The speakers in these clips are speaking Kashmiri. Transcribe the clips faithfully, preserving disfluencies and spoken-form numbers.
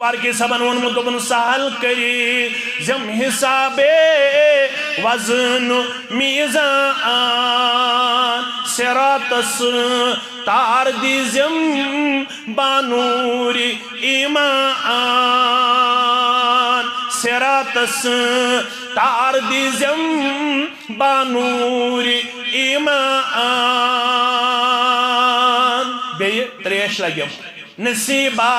فاروقی صٲبن ووٚنمُت، دوٚپُن، سہل کٔرۍ زٮ۪م حسابے وزن میزان، صراطس تار دیزٮ۪م بانوٗرِ ایمان، صراطس تار دیزٮ۪م بانوٗرِ ایمان۔ بیٚیہِ ترٛیش لگٮ۪م۔ نصیبا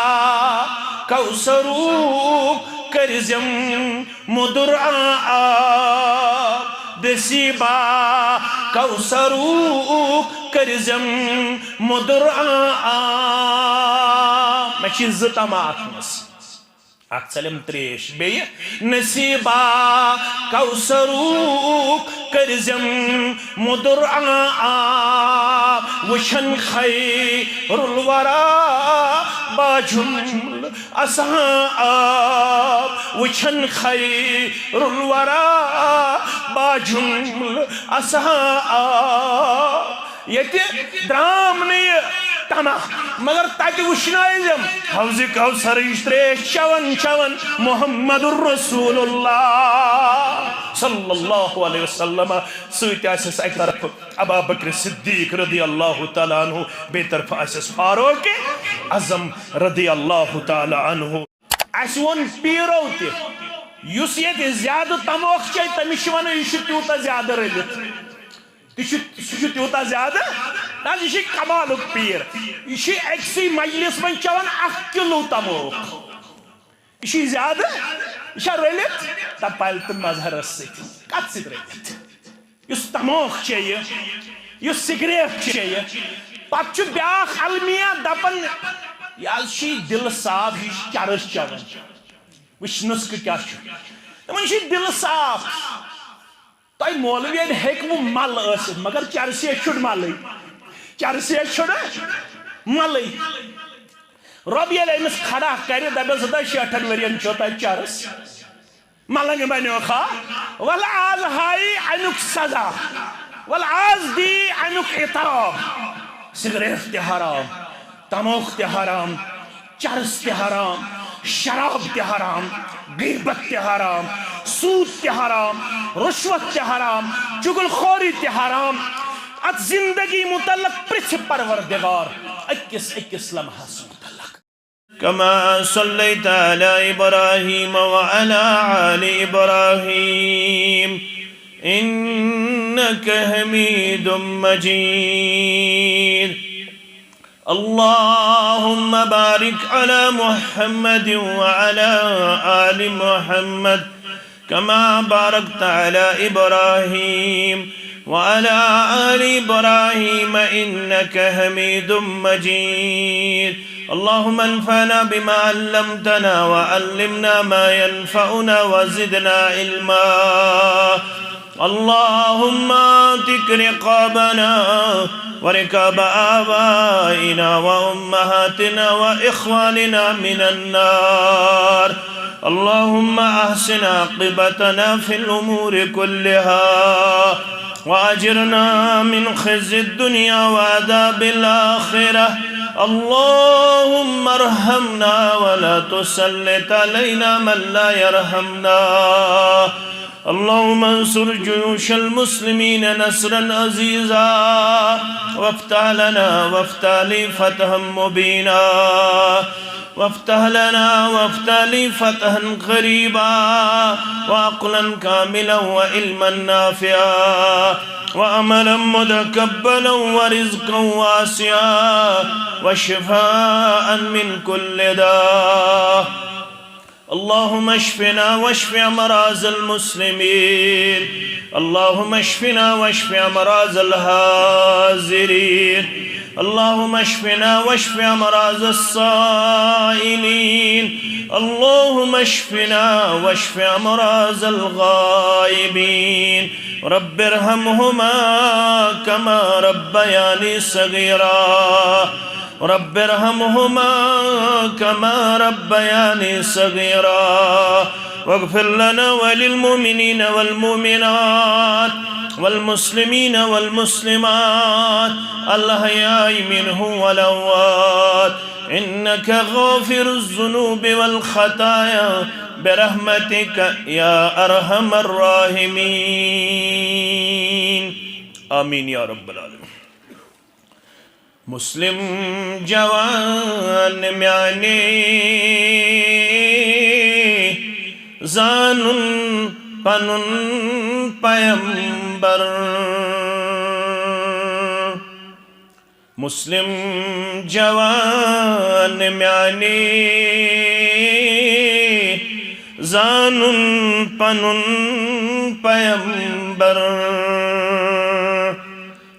کوثرُک کٔرزٮ۪م مُدُر آب، نصیبا کوثرُک کٔرزٮ۪م مُدُر آب۔ مےٚ چھِ زٕ تماہ اتھ منٛز۔ اکھ ژلم تریش، بیٚیہِ نصیبا کوثرُک کٔرزٮ۪م مُدُر آب۔ وٕچھن خیر الورا باجُمل اسہاں آب، وٕچھن خیر الورا باجُمل اسہاں آب۔ ییٚتہِ درام نہٕ یہِ تماہ، مگر تتہِ وٕچھنٲیزٮ۪م حوضِ کوثرٕچ تریش چٮ۪وان چٮ۪وان محمد رسول اللہ صلی اللہ علیہ وسلم۔ سۭتۍ آسٮ۪س اکہِ طرفہٕ ابا بکر صدیق رضی اللہ تعالیٰ عنہ، بیٚیہِ طرفہٕ آسٮ۪س فاروق اعظم رضی اللہ تعالیٰ عنہ۔ اسہِ ووٚن پیٖرو تہِ، یُس ییٚتہِ زیادٕ تموکھ چیٚیہِ، تٔمِس چھِ ونان، یہِ چھُ تیوٗتاہ زیادٕ رٔلِتھ۔ تہِ چھُ، سُہ چھُ تیوٗتاہ زیادٕ۔ نہ حظ، یہِ چھُ کمالُک پیٖر۔ یہِ چھُ أکسٕے مجلس منٛز چٮ۪وان اکھ کِلوٗ تموکھ۔ یہِ چھُ زیادٕ، یہِ چھا رٔلِتھ؟ دپالہِ تہٕ مظہرس سۭتۍ۔ کتھ سۭتۍ رٔلِتھ؟ یُس تموکھ چیٚیہِ، یُس سگریٹ چیٚیہِ، پتہٕ چھُ بیٛاکھ المیہ دپان، یہِ حظ چھُ یہِ دِلہٕ صاف، یہِ چھُ چرس چٮ۪وان۔ وٕچھ نُسخہٕ کیٛاہ چھُ۔ دپان، یہِ چھُ دِلہٕ صاف۔ تۄہہِ مولوین ہیٚکہِ وۄنۍ مل ٲسِتھ، مگر چرسیس چھُنہٕ ملٕے۔ چرسیس چھُنہٕ ملٕے۔ رۄب ییٚلہِ أمِس کھڑا کرِ، دپٮ۪س، ہتا شیٹھن ؤرین چھو تۄہہِ چرس۔ ملنگ بنیو کھا۔ ول آز ہائی امیُک سزا۔ ول آز دی امیُک عتاب۔ سگریٹ تہِ حرام، تموکھ تہِ حرام، چرس تہِ حرام، شراب تہِ حرام، غیبت تہِ حرام، سود تہِ حرام، رشوت تہِ حرام، چغل خوری تہِ حرام۔ اتھ زندگی متعلق پرژھِ پروردگار أکِس أکِس لمحس متعلق۔ كما صليت على إبراهيم وعلى آل إبراهيم إنك حميد مجيد. اللهم بارك على محمد وعلى آل محمد كما باركت على إبراهيم وعلى آل إبراهيم إنك حميد مجيد. اللهم انفعنا بما علمتنا وعلمنا ما ينفعنا وزدنا علما. اللهم اعتق رقابنا ورقاب آبائنا وأمهاتنا وإخواننا من النار. اللهم أحسن عاقبتنا في الأمور كلها وأجرنا من خزي الدنيا وعذاب الآخرة. اللهم ارحمنا ولا تسلط علينا من لا يرحمنا. اللهم انصر جيوش المسلمين نصرا عزيزا، وافتح لنا وافتح لي فتحا مبينا، وافتح لنا وافتح لي فتحا قريبا، وعقلا كاملا وعلما نافعا، وعملا متقبلا ورزقا واسعا، وشفاء من كل داء. اللهم اشفنا واشف أمراض المسلمين. اللهم اشفنا واشف أمراض الحاضرين. اللهم اشفنا واشف أمراض الصائلين. اللهم اشفنا واشف أمراض الغائبين. رب ارحمهما كما ربياني صغيرا. رب ارحمهما كما ربياني صغيرا. واغفر لنا وللمؤمنين والمؤمنات والمسلمين والمسلمات الأحياء منهم والأموات. إنك غافر الذنوب والخطايا برحمتك يا أرحم الراحمين. آمين يا رب العالمين. مسلم جوان میانہِ زانُن پنُن پیمبر۔ مسلم جوان میانہِ زانُن پنُن پیمبر۔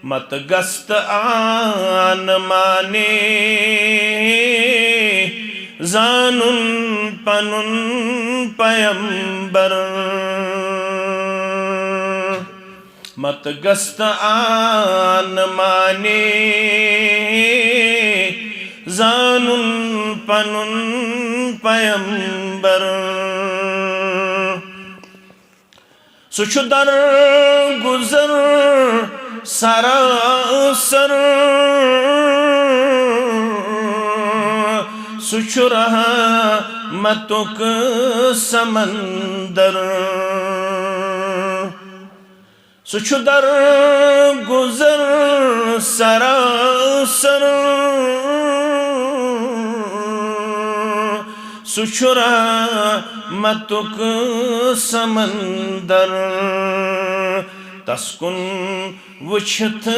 مت گست آن مانے زانُن پنُن پیمبر۔ مت گست آن مانے زانُن پنُن پیمبر۔ سُہ چھُ درگُزر سراسر، سُہ چھُ رحمتُک سمندر۔ سُہ چھُ درگُزر سراسر، سُہ چھُ رحمتُک سمندر۔ تس کُن وٕچھِتھ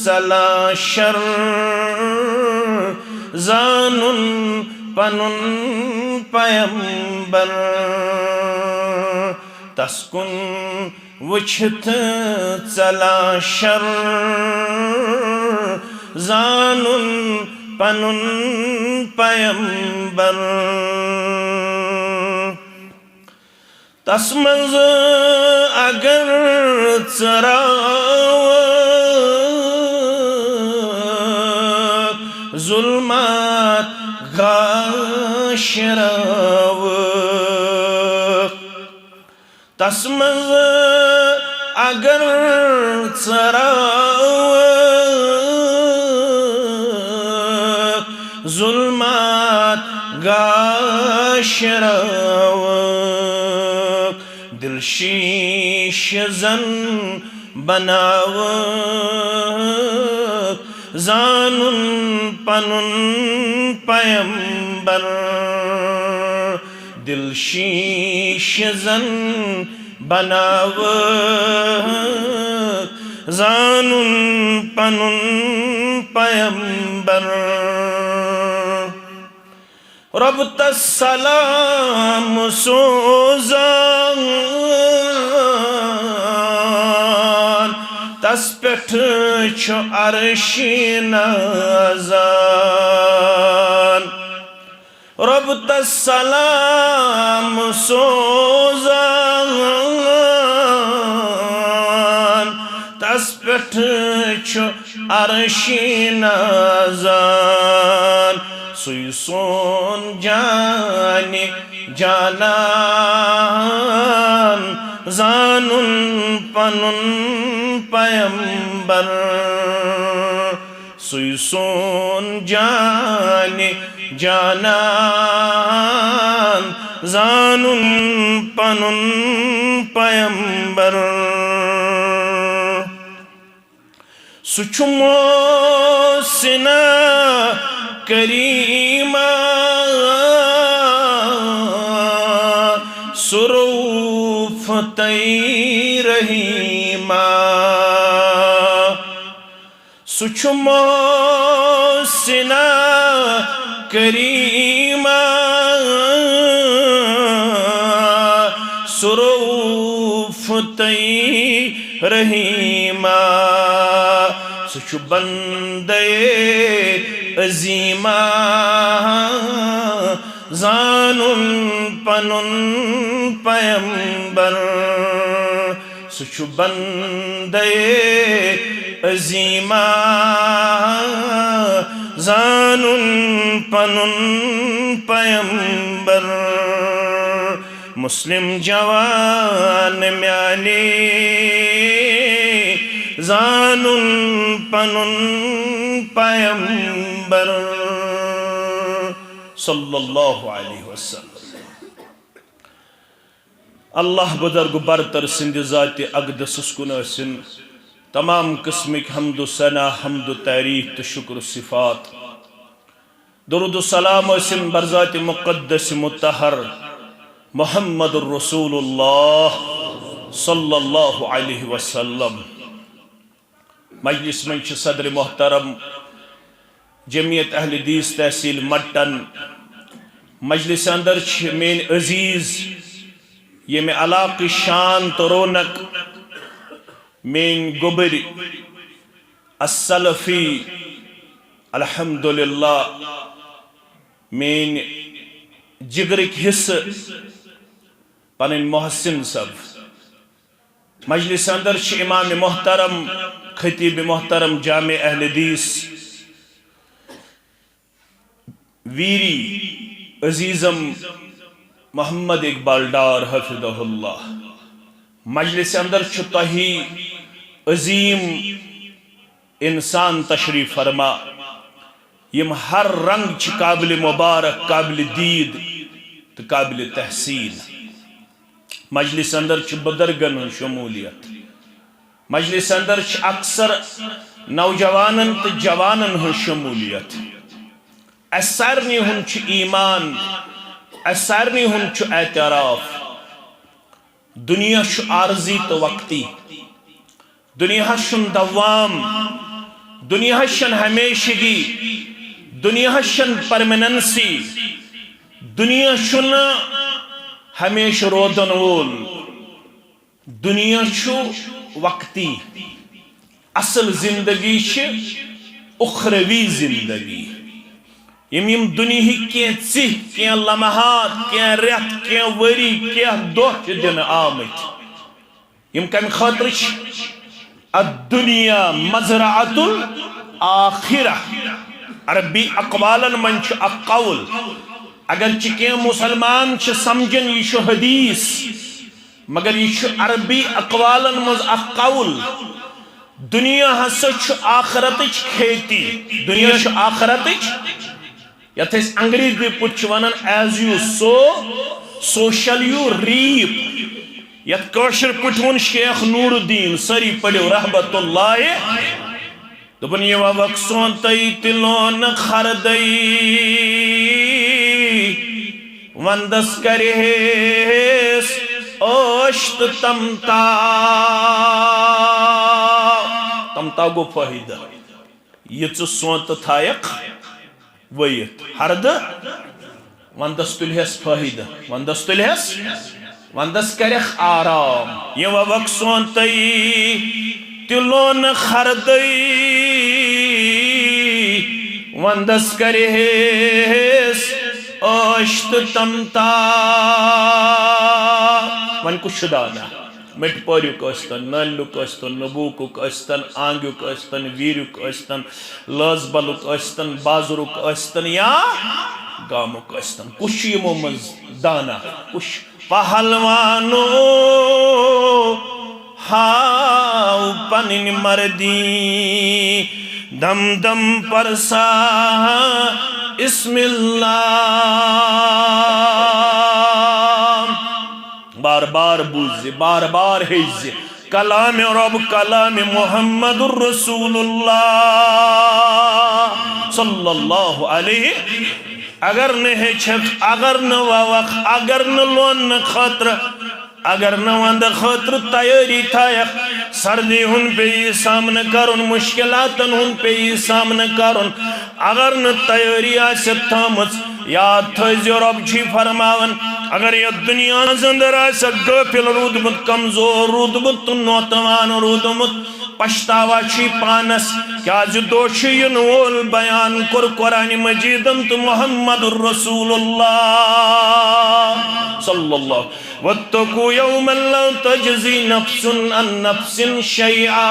ژلان شر، زانُن پنُن پیمبر۔ تس کُن وٕچھِتھ ژلان شر، زانُن پنُن پیمبر۔ تس منٛز اگر ژراوکھ ظلمات گاشراوکھ، تس منٛز اگر ژراوکھ ظلمات گاشراوکھ، دل شیش زن بناوکھ زانُن پنُن پیمبر۔ دل شیش زن بناوکھ زانُن پنُن پیمبر۔ رۄب تس سلام سوزان، تس پٮ۪ٹھ چھُ عرش نازان۔ رۄب تس سلام سوزان، تس پٮ۪ٹھ چھُ عرش نازان۔ سُے سون جانِ جانان، زانُن پنُن پیمبر۔ سُے سون جانِ جانان، زانُن پنُن پیمبر۔ سُہ چھُ محسنہ کریمہ، سُہ رؤوف تہٕ رحیمہ۔ سُہ چھُ محسنہ کریمہ، سُہ رؤوف تہٕ رحیمہ۔ سُہ چھُ بندے عظیمہ، زانُن پنُن پیمبر۔ سُہ چھُ بندے عظیمہ، زانُن پنُن پیمبر۔ مسلم جوان میانہِ، زانُن پنُن پیمبر۔ صلی اللہ علیہ وسلم۔ اللہ بزرگ برتر سٕنٛدِ ذاتِ اقدسس کُن ٲسِن تمام قٕسمٕکۍ حمد و ثنا، حمد و تعریف تہٕ شکر و صفات۔ درود و سلام ٲسِن برذاتِ مقدس مطہر محمد رسول اللہ صلی اللہ علیہ وسلم۔ مجلس منٛز چھِ صدر محترم جمعیت اہل حدیث تحصیل مٹن۔ مجلس اندر چھِ میٲنۍ عزیز، ییٚمہِ علاقٕچ شان تہٕ رونق، میٲنۍ گوٚبٕرۍ السلفی، الحمدللہ، میٲنۍ جگرٕکۍ حصہٕ، پنٕنۍ محسن صٲب۔ مجلس اندر چھِ امام محترم، خطیب محترم جامع اہل حدیث ویری عزیزم محمد اقبال ڈار حفظہ اللہ۔ مجلس اندر چھُ تۄہہِ عظیم انسان تشریف فرما، یِم ہر رنگ چھِ قابل مبارک، قابل دید تہٕ قابل تحسین۔ مجلس اندر چھِ بزرگن ہٕنٛز شمولیت۔ مجلس اندر چھِ اکثر نوجوانن تہٕ جوانن ہٕنٛز شمولیت۔ اسہِ سارنٕے ہُنٛد چھُ ایمان، اسہِ سارنٕے ہُنٛد چھُ اعتراف۔ دُنیا چھُ عارضی تہٕ وقتی۔ دُنیاہس چھُنہٕ دوام، دُنیاہس چھَنہٕ ہمیشگی، دُنیاہس چھَنہٕ پرمیننسی، دُنیا چھُنہٕ ہمیشہٕ روزن وول۔ دُنیا چھُ وقتی۔ اصل زندگی چھِ اُخروی زندگی۔ یِم یِم دُنیہٕکۍ کینٛہہ ژِہۍ، کینٛہہ لمحات، کینٛہہ رٮ۪تھ، کینٛہہ ؤری، کینٛہہ دۄہ چھِ دِنہٕ آمٕتۍ، یِم کمہِ خٲطرٕ چھِ؟ الدنیا مزرعۃ الآخرہ۔ عربی اقوالن منٛز چھُ اکھ قول، اگرچہ کینٛہہ مسلمان چھِ سمجھان یہِ چھُ حدیث، مگر یہِ چھُ عربی اقوالن منٛز اکھ قول۔ دُنیا ہسا چھُ آخرتٕچ کھیتی، دُنیا چھُ آخرتٕچ، یتھ أسۍ انگریزی پٲٹھۍ چھِ ونان as you sow, so shall you reap۔ یتھ کٲشِر پٲٹھۍ ووٚن شیخ نور الدین، سٲری پٔرِو رحمت اللہ۔ دوٚپُن، یہِ وَوَکھ سونٛتَے تہِ لونہٕ خردَے، وَندَس کَرِہیس عٲش تہٕ تَمتا۔ تَمتا گوٚو فٲیدٕ۔ یہِ ژٕ سونٛتہٕ تھایَکھ ؤیِتھ۔ ہردٕ وندس تُلہس فٲیدٕ، وندس تُلہس، وندس کرٮ۪کھ آرام۔ یہِ وَوَکھ سونٛتَے تہِ لونہٕ خردَے، وندس کرِہیس عٲش تہٕ تَمتا۔ وۄنۍ کُس چھُ دانا؟ مِٹھ پوریُک ٲسۍتن، نٲلِلُک ٲسۍتن، نبوکُک ٲسۍتن، آنگیُک ٲسۍتن، ویٖریُک ٲسۍتن، لٲزبلُک ٲسۍتن، بازرُک ٲسۍتن یا گامُک ٲسۍتن، کُس چھُ یِمو منٛز دانا؟ کُس چھُ؟ پہلوانو ہاو پنٕنۍ مردی، دم دم پرسا اسم اللہ۔ بار بار بوٗزِ، بار بار ہیٚچھزِ۔ کلام رب، کلام محمد رسول اللہ صلی اللہ علیہ۔ اگر نہٕ ہیٚچھکھ، اگر نہٕ وَوَکھ، اگر نہٕ لوننہٕ خٲطرٕ، اگر نہٕ وَندٕ خٲطرٕ تیٲری تھایَکھ، سردی ہُنٛد پیٚیہِ سامنہٕ کَرُن، مُشکِلاتَن ہُنٛد پیٚیہِ سامنہٕ کَرُن۔ اگر نہٕ تیٲری آسہِ تھٲمٕژ، یاد تھٲیزِ، رۄب چھُے فرماوان، اگر یَتھ دُنیاہَس اندر آسٮ۪کھ غٲفِل روٗدمُت، کمزور روٗدمُت تہٕ نوتوان روٗدمُت، پچھتاوا چھُے پانس، کیازِ دۄہ چھُ یِنہٕ وول۔ بیان کوٚر قرآن مجیدن تہٕ محمد رسول اللہ صلی اللہ۔ واتقوا یوما لا تجزی نفس عن نفس شیئا۔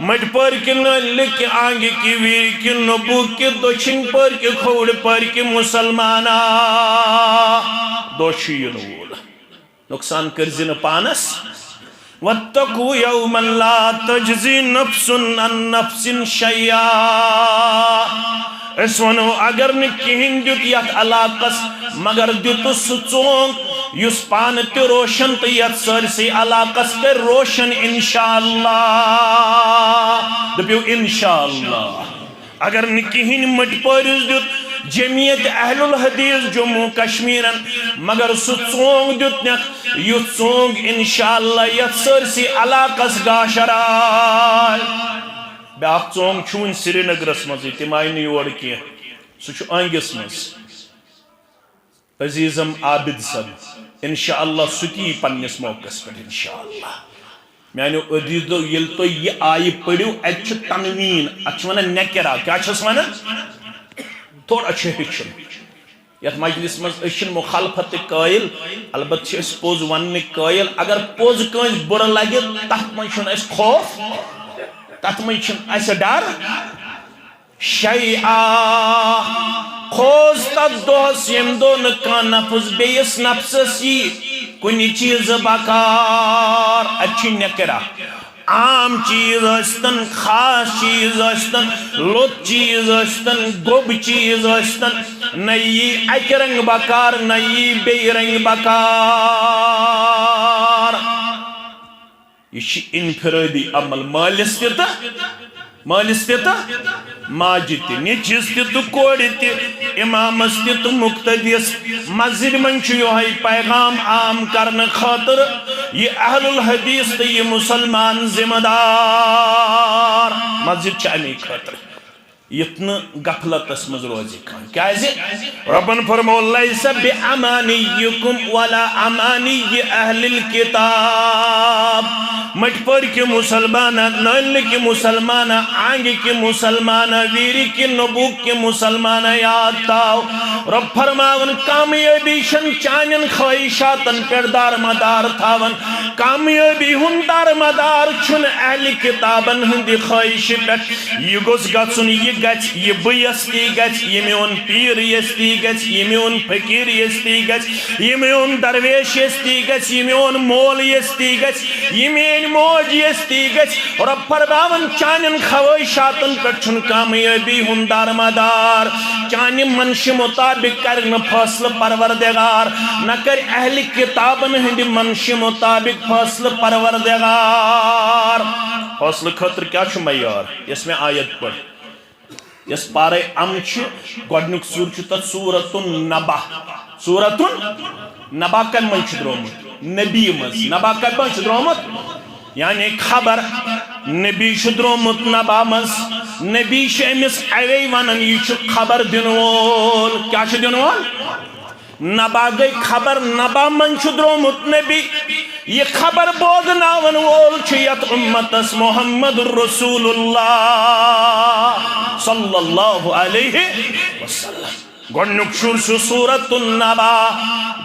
مٔٹۍ پٲرۍ کہِ نٲلہِ کہِ آنگہِ کہِ ویٖرِ کہِ نبوٗ کہِ دٔچھِنۍ پٲرۍ کہِ کھووُر پٲرۍ کہِ مُسلمانا، دۄہ چھُ یِنہٕ وول۔ نۄقصان کٔرزِ نہٕ پانس۔ واتقوا یوما لا تجزی نفس عن نفس شیئا۔ أسۍ وَنو، اگر نہٕ کِہیٖنۍ دیُت یَتھ علاقَس، مگر دیُتُس سُہ ژونٛگ، یُس پانہٕ تہِ روشن تہٕ یَتھ سٲرسٕے علاقَس کَرِ روشن، انشاءاللہ۔ دٔپِو، انشاءاللہ۔ اگر نہٕ کِہیٖنۍ مٔٹۍ پٲرِس دیُت جمعیت اہل الحدیث جموں کشمیرن، مگر سُہ ژونٛگ دیُتنَکھ، یُتھ ژونٛگ انشاءاللہ یَتھ سٲرسٕے علاقَس گاشر آے۔ بیٛاکھ ژونٛگ چھُ وُنہِ سرینگرس منٛزٕے، تِم آیہِ نہٕ یور کینٛہہ۔ سُہ چھُ أنٛگِس منٛز۔ عزیزم عابد صٲب، انشاءاللہ سُہ تہِ یی پننِس موقعس پٮ۪ٹھ، انشاءاللہ۔ میٛانیو عزیزو، ییٚلہِ تُہۍ یہِ آیہِ پٔرِو، اَتہِ چھُ تنویٖن، اَتھ چھِ وَنان نکرہ۔ کیٛاہ چھَس وَنان؟ تھوڑا چھُ ہیٚچھُن۔ یَتھ مجلس منٛز أسۍ چھِنہٕ مُخالفت تہِ قٲیِل، البتہٕ چھِ أسۍ پوٚز وَننٕکۍ قٲیِل۔ اگر پوٚز کٲنٛسہِ بُرٕ لَگہِ، تَتھ منٛز چھُنہٕ اَسہِ خوف، تَتھ منٛز چھُنہٕ اَسہِ ڈَر۔ شیئا، کھوژ تتھ دۄہس ییٚمہِ دۄہ نہٕ کانٛہہ نفس بیٚیِس نفسس یی کُنہِ چیٖزٕ بکار۔ اتہِ چھِ نکرہ۔ عام چیٖز ٲسۍتن، خاص چیٖز ٲسۍتن، لوٚت چیٖز ٲسۍتن، گوٚب چیٖز ٲسۍتن، نہ یی اکہِ رنگہٕ بکار، نہ یی بیٚیہِ رنگہٕ بکار۔ یہِ چھِ انفرٲدی عمل، مٲلِس تہِ تہٕ، مٲلِس تہِ تہٕ ماجہِ تہِ، نیٚچِس تہِ تہٕ کورِ تہِ، امامس تہِ تہٕ مقتدیس۔ مسجد منٛز چھُ یِہوٚے پیغام عام کرنہٕ خٲطرٕ یہِ اہل الحدیث تہٕ یہِ مسلمان ذمہ دار۔ مسجد چھِ اَمی خٲطرٕ۔ یُتھ نہٕ غفلتس منٛز روزِ کانٛہہ۔ کیازِ؟ رۄبن فرموو، "لیس بامانیکم ولا امانی اہل الکتاب۔" مٔٹۍ پٲرۍ کہِ مسلمانہ، نٲلنہٕ کہِ مسلمانہ، آنگہِ کہِ مسلمانہ، ویٖرِ کہِ نبوک کہِ مسلمانہ۔ یاد تھاو، رۄب فرماوان، کامیٲبی چھنہٕ چانٮ۪ن خواہشاتن پٮ۪ٹھ دارمدار تھاوان۔ کامیٲبی ہُنٛد دارمدار چھُنہٕ اہلِ کِتابن ہٕنٛدِ خٲہِشہِ پٮ۪ٹھ۔ یہِ گوٚژھ گژھُن، یہِ گژھِ، یہِ بہٕ یژھ تی گژھِ، یہِ میون پیٖر یژھ تی گژھِ، یہِ میون فقیٖر یژھ تی گژھِ، یہِ میون درویش یژھ تی گژھِ، یہِ میون مول یژھ تی گژھِ، یہِ میٲنۍ موج یژھ تی گژھِ۔ رۄب فرماوان، چانٮ۪ن خواہشاتن پٮ۪ٹھ چھُنہٕ کامیٲبی ہُنٛد دارمدار۔ چانہِ منشہِ مطابق کرِ نہٕ فٲصلہٕ پروردگار، نہ کرِ اہلِ کتابن ہٕنٛدِ منشہِ مطابق فٲصلہٕ پروردگار۔ فٲصلہٕ خٲطرٕ کیٛاہ چھُ معیار؟ یۄس مےٚ آیت پٔر، یۄس پارے ام چھِ، گۄڈنیُک سوٗر چھُ تتھ سورۃ النبا۔ سورۃ النبا کمہِ منٛز چھُ درٛامُت؟ نبی منٛز۔ نبا کمہِ منٛز چھُ درٛامُت؟ یعنی خبر۔ نبی چھُ درٛامُت نبا منٛز۔ نبی چھِ أمِس اوے ونان، یہِ چھُ خبر دِنہٕ وول۔ کیٛاہ چھُ دِنہٕ وول؟ نبا گٔے خبر، نبا منٛز چھُ درٛامُت نبی۔ یہِ خبر بوزناون وول چھُ یتھ امتس محمد رسول اللہ صلی اللہ علیہ وسلم۔ گۄڈنیُک سوٗر چھُ سورۃ النبا،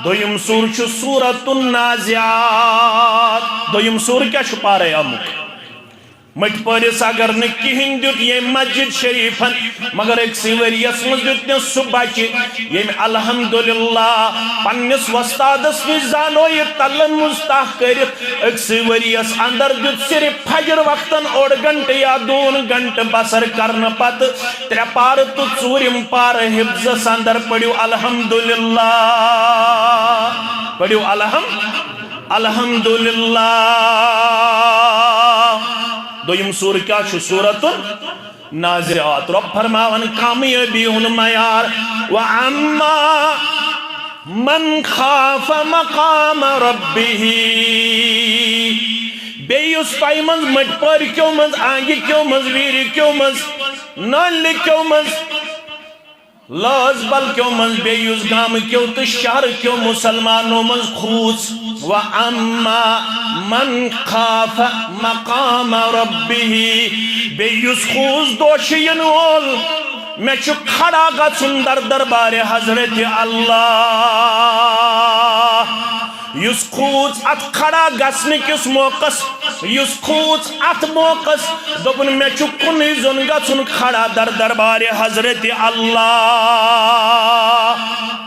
دوٚیِم سوٗر چھُ سورۃ النازعات۔ دوٚیِم سوٗر کیٛاہ چھُ پارے اَمیُک؟ مٔٹۍ پٲرِس اگر نہٕ کِہیٖنۍ دیُت ییٚمۍ مسجد شریٖفن، مگر أکسٕے ؤرۍ یَس منٛز دیُت مےٚ سُہ بچہِ، ییٚمۍ الحمدللہ پننِس وۄستادس نِش زانو یہِ تلن منٛز تاہ کٔرِتھ۔ أکسٕے ؤرۍ یَس اندر دیُت صرف فجر وقتن اوٚڑ گھنٹہٕ یا دوٗن گھنٹہٕ بسر کرنہٕ پتہٕ ترٛےٚ پارٕ تہٕ ژوٗرِم پارٕ حفظس اندر۔ پٔرِو الحمدللہ، پٔرِو الحم، الحمدللہ۔ دوٚیِم سوٗر کیٛاہ چھُ؟ سورۃ النازعات۔ رۄب فرماوان کامیٲبی ہُنٛد معیار، "وَأَمَّا مَنْ خَافَ مَقَامَ رَبِّهِ۔" بیٚیہِ یُس تۄہہِ منٛز مٔٹۍ پٲرۍ کیو منٛز، آنگہِ کیو منٛز، ویٖرِ کیو منٛز، نٲلہِ کیو منٛز، لٲز بل کیو منٛز، بیٚیہِ یُس گامہٕ کیو تہٕ شہرٕ کیو مسلمانو منٛز کھوٗژ، "وَأَمَّا مَنْ خَافَ مَقَامَ رَبِّهِ۔" بیٚیہِ یُس کھوٗژ دوشہِ یِنہٕ وول، مےٚ چھُ کھڑا گژھُن در دربارِ حضرت اللہ۔ یُس کھوٗژ اتھ کھڑا گژھنہٕ کِس موقعس، یُس کھوٗژ اتھ موقعس، دوٚپُن، "مےٚ چھُ کُنُے زوٚن گژھُن کھڑا در دربارِ حضرت اللہ۔"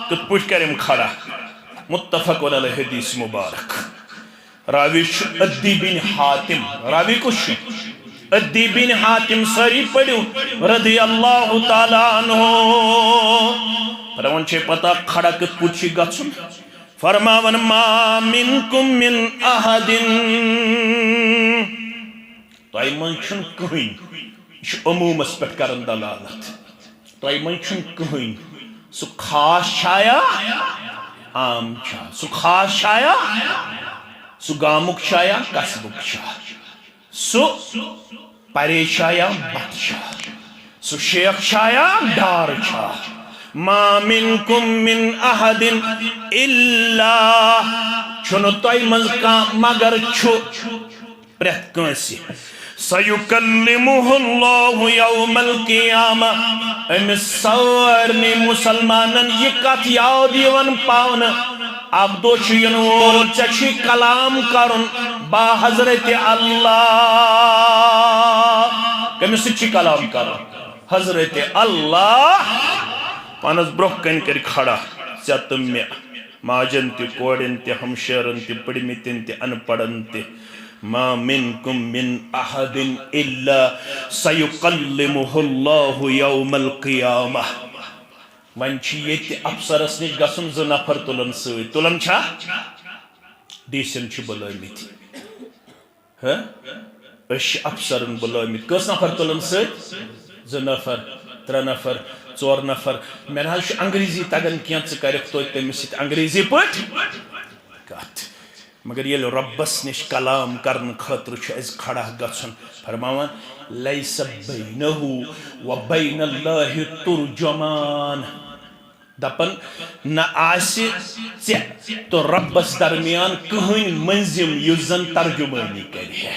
کِتھ پٲٹھۍ کریم کھڑا؟ متفق علیہ حدیث مبارک۔ راوی چھُ عدی بن حاتم۔ راوی کُس چھُ؟ عدی بن حاتم، سٲری پٔرِو، رضی اللہ تعالیٰ عنہ۔ فرماوان چھے پتہ کھڑا کِتھ پٲٹھۍ چھُ گژھُن؟ فرماوان، ما منکم من احد، تۄہہِ منٛز چھُنہٕ کٕہٕنۍ، یہِ چھُ عموٗمس پٮ۪ٹھ کران دلالت۔ تۄہہِ منٛز چھُنہٕ کٕہٕنۍ، سُہ خاص چھایا، عام چھا، سُہ خاص چھایا، سُہ گامُک چھایا، قصبُک چھا، سُہ پرے چھایا، بٹ چھا، سُہ شیخ چھایا، ڈار چھا۔ ما منکم من احد الا، چھُنہٕ تۄہہِ منٛز کانٛہہ مگر چھُ پرٛٮ۪تھ کٲنٛسہِ۔ سیکلمہ اللہ یوم القیامہ، أمِس سارنٕے مُسلمانن یہِ کتھ یاد یِوان پاونہٕ، اکھ دۄہ چھُ یِنہٕ وول، ژےٚ چھُے کلام کرُن با حضرت اللہ۔ کٔمِس سۭتۍ چھُے کلام کرُن؟ حضرت اللہ۔ پانس برونٛہہ کنہِ کٔرۍ کھڑا، ژےٚ تہٕ مےٚ، ماجن تہِ، کورٮ۪ن تہِ، ہمشیرن تہِ، پٔرمٕتٮ۪ن تہِ، ان پڑھن تہِ۔ ما منکم من احد الا سیکلمہ اللہ یوم القیامہ۔ وۄنۍ چھِ ییٚتہِ افسرس نِش گژھُن، زٕ نفر تُلن سۭتۍ۔ تُلن چھا؟ ڈی سین چھِ بُلٲومٕتۍ۔ ہہ؟ أسۍ چھِ افسرن بُلٲومٕتۍ۔ کٔژ نفر تُلن سۭتۍ؟ زٕ نفر، ترٛےٚ نفر، ژور نفر۔ مےٚ نہ حظ چھُ انگریزی تگان کینٛہہ، ژٕ کرکھ توتہِ تٔمِس سۭتۍ انگریزی پٲٹھۍ کتھ۔ مگر ییٚلہِ رۄبس نِش کلام کرنہٕ خٲطرٕ چھُ اَسہِ کھڑا گژھُن، فرماوان، لیس بینہ و بین اللہ ترجمان۔ دپان، نہ آسہِ ژےٚ تہٕ رۄبس درمیان کٕہٕنۍ مٔنزِم یُس زن ترجمٲنی کرِ ہے۔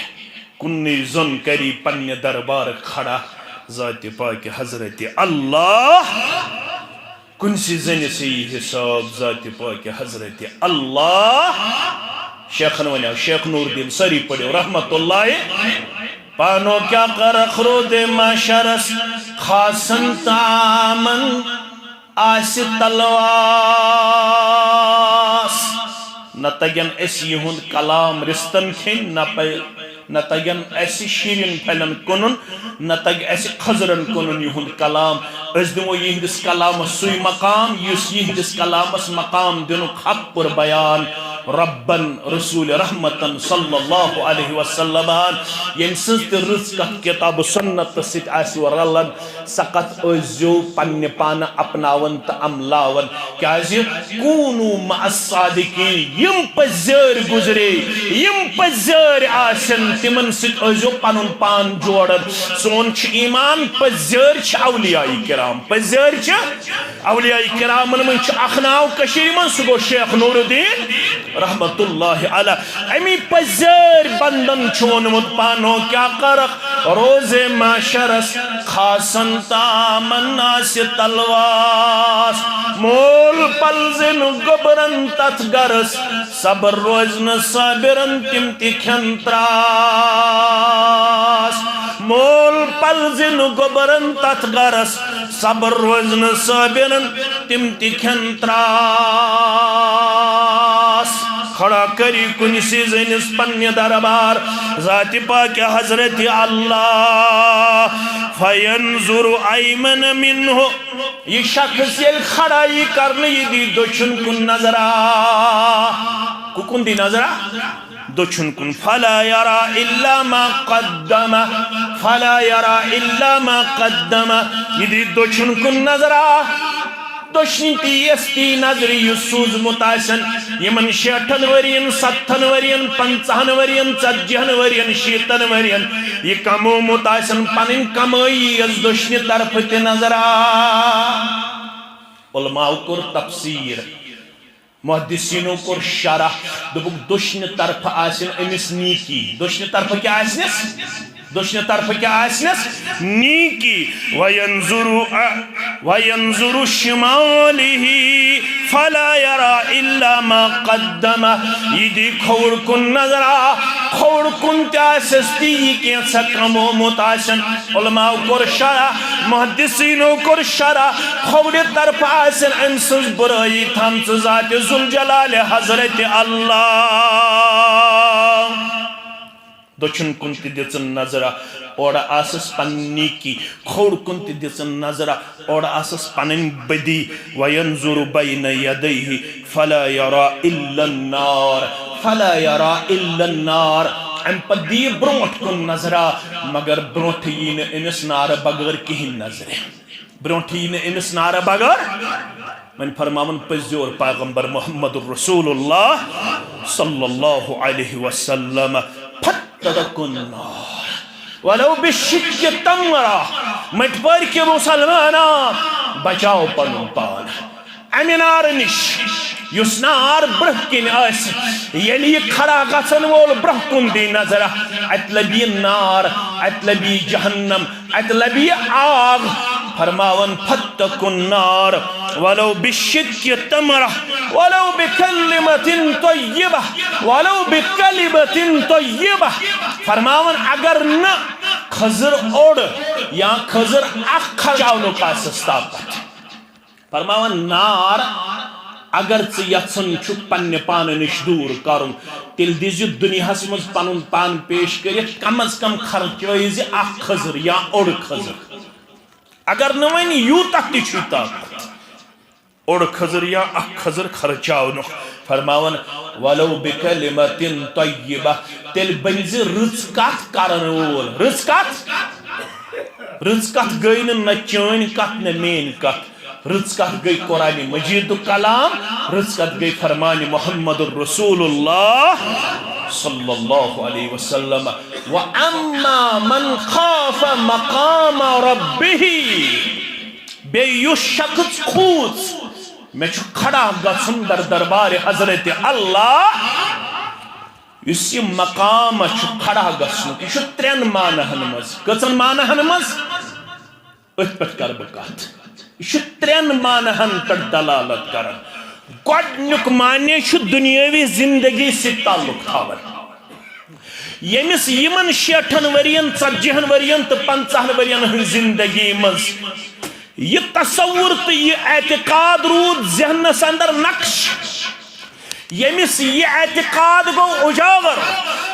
کُنُے زوٚن کری پننہِ دربارٕ کھڑا ذاتِ پاکہِ حضرت اللہ۔ کُنسٕے زٔنِس یی حساب ذاتِ پاکہِ حضرت اللہ۔ شیخن ونیو، شیخ نور الدین، سٲری پٔرِو رحمت اللہ۔ پانو کیا کرکھ روزِ محشرس خاصن تہٕ عامن آسہِ تلواس۔ نہ تگن اسہِ یِہُنٛد کلام رِستن کھیٚنۍ، نہ پے-، نہ تگن اسہِ شیرٮ۪ن پھلٮ۪ن کٕنُن، نہ تگہِ اسہِ کھٔزرن کٕنُن یِہُنٛد کلام۔ أسۍ دِمو یِہنٛدِس کلامس سُے مقام، یُس یِہنٛدِس کلامس مقام دِنُک حق کوٚر بیان ربن رسول رحمتن صلی اللہ علیہ وسلمن، ییٚمہِ سٕنٛز تہِ رٕژ کتھ کتاب و سنتس سۭتۍ آسہِ رلان۔ سقط ٲسۍزیو پننہِ پانہٕ اپناوان تہٕ عملاوان۔ کیازِ؟ کونوا مع الصادقین، یِم پٔزۍ یٲرۍ گُزرے، یِم پٔزۍ یٲرۍ آسن، تِمن سۭتۍ ٲسۍزیو پنُن پان جوڑان۔ سون چھُ ایمان، پٔزۍ یٲرۍ چھِ اولیاء کرام، پٔزۍ یٲرۍ چھِ اولیاء کرامن منٛز چھُ اکھ ناو کٔشیٖرِ منٛز، سُہ گوٚو شیخ نور الدین رحمت اللہ علیہ۔ امی پزیر بندن چھُ ووٚنمُت پانو کیا کرکھ روزِ محشرس خاصن تہٕ عامن آسہِ تلواس۔ مول پلزِ نہٕ گوٚبرن تتھ گرس، صبر روزِ نہٕ صابرن تِم تہِ کھٮ۪ن تراس۔ مول پلزِ نہٕ گوٚبرن تتھ گرس، صبر روزِ نہٕ صابرن تِم تہِ کھٮ۪ن تراس۔ کھڑا کری کُنہِ سٕے زٔنِس پننہِ دربار ذاتِ پاکہِ حضرت اللہ۔ فینظر ایمن منہ، یہِ شخص ییٚلہِ کھڑا یی کرنہٕ، یہِ دی دٔچھُن کُن نظرا۔ کُکُن دی نظرا؟ دٔچھُن کُن۔ فلا یرا الا ما قدم، فلا یرا الا ما قدم۔ یہِ دی دٔچھُن کُن نظرا۔ دٔچھنہِ تی یس تی نظرِ یُس سوٗزمُت آسن۔ یِمن شیٹھن ؤرین، ستتھن ؤرین، پنژاہن ؤرین، ژتجی ہن ؤرین، شیٖتن ؤرین یہِ کمومُت آسن، پنٕنۍ کمٲیی یس دٔچھنہِ طرفہٕ تہِ نظرا۔ علماء کوٚر تفسیر۔ محدثینو کوٚر شرح، دوٚپُکھ، دٔچھنہِ طرفہٕ آسن أمِس نیکی۔ دٔچھنہِ طرفہٕ کیٛاہ آسنس؟ دٔچھنہِ طرفہٕ کیٛاہ آسنس؟ نیکی۔ وینظر، وینظر شماله فلا یرا الا ما قدم۔ یہِ دی کھووُر کُن نظرا، کھووُر کُن تہِ آسٮ۪س تی یہِ کینٛژھا کمومُت آسن۔ علماء کوٚر شرح، محدثینو کوٚر شرح، کھوورِ طرفہٕ آسن أمۍ سٕنٛز بُرٲیی تھٲمژٕ ذاتِ ذوالجلالِ حضرت اللہ۔ دٔچھُن کُن تہِ دِژٕن نظرہ، اورٕ آسس پننہِ نیکی۔ کھوٚر کُن تہِ دِژٕن نظرہ، اورٕ آسس پنٕنۍ بدی۔ وینظر بین یدیہ فلا یری الا النار، فلا یری الا النار۔ امہِ پتہٕ دِیہِ برونٛٹھ کُن نظرہ، مگر برونٛٹھ یی نہٕ أمِس نارٕ بغٲر کِہیٖنۍ نظرِ۔ برونٛٹھ یی نہٕ أمِس نارٕ بغٲر۔ وۄنۍ فرماوان پٔزیور پیغمبر محمد رسول اللہ صلی اللہ علیہ وسلم، فاتقوا النار ولو بشق تمرہ۔ مٔٹۍ پٲرۍ کہِ مسلمانہ، بچاو پنُن پان امہِ نارٕ نِش، یُس نار برٛونٛہہ کِنۍ آسہِ۔ ییٚلہِ یہِ کھڑا گژھن وول برٛونٛہہ کُن دی نظرہ، اتہِ لبہِ یہِ نار، اتہِ لبہِ یہِ جہنم، اتہِ لبہِ یہِ آگ۔ فرماوان، فاتقوا النار ولو بشق تمرہ ولو بکلمۃ طیبہ، ولو بکلمۃ طیبہ۔ فرماوان، اگر نہٕ کھٔزٕر اوٚڑ یا کھٔزٕر اکھ خرچاونُک آسٮ۪س طاقت۔ فرماوان، نار، اگر ژٕ یژھان چھُکھ پننہِ پانہٕ نِش دوٗر کرُن، تیٚلہِ دِزِ دُنیاہس منٛز پنُن پان پیش کٔرِتھ، کم از کم خرچٲیزِ اکھ کھٔزٕر یا اوٚڑ کھٔزٕر۔ اگر نہٕ وۄنۍ یوٗتاہ تہِ چھُے طاقت، اوٚڑ کھٔزٕر یا اکھ کھٔزٕر خرچاونُک۔ فرماوان، ولو بکلمۃ طیبہ، تیٚلہِ بٔنزِ رٕژ کتھ کرن وول۔ رٕژ کتھ، رٕژ کتھ گٔے نہٕ نہ چٲنۍ کتھ نہ میٲنۍ کتھ۔ رٕژ کتھ گٔے قرآن مجیدُک کلام، رٕژ کتھ گٔے فرمان محمد رسول اللہ صلی اللہ علیہ وسلم۔ واما من خاف مقام ربہ، بیٚیہِ یُس شخص کھوٗژ، مےٚ چھُ کھڑا گژھُن در دربارِ حضرت اللہ، یُس یہِ مقام چھُ کھڑا گژھنُک، یہِ چھُ ترٛٮ۪ن معناہن منٛز۔ کٔژن معناہن منٛز؟ أتھۍ پٮ۪ٹھ کرٕ بہٕ کتھ۔ یہِ چھُ ترٛٮ۪ن معناہن پٮ۪ٹھ دلالت کران۔ گۄڈٕنیُک معنی چھُ دُنیٲوی زندگی سۭتۍ تعلق تھاوان۔ ییٚمِس یِمن شیٹھن ؤرین، ژتجی ہن ؤرین تہٕ پنژاہن ؤرین ہٕنٛز زندگی منٛز یہِ تصور تہٕ یہِ اعتقاد روٗد ذہنس اندر نقش، ییٚمِس یہِ اعتقاد گوٚو اجاگر،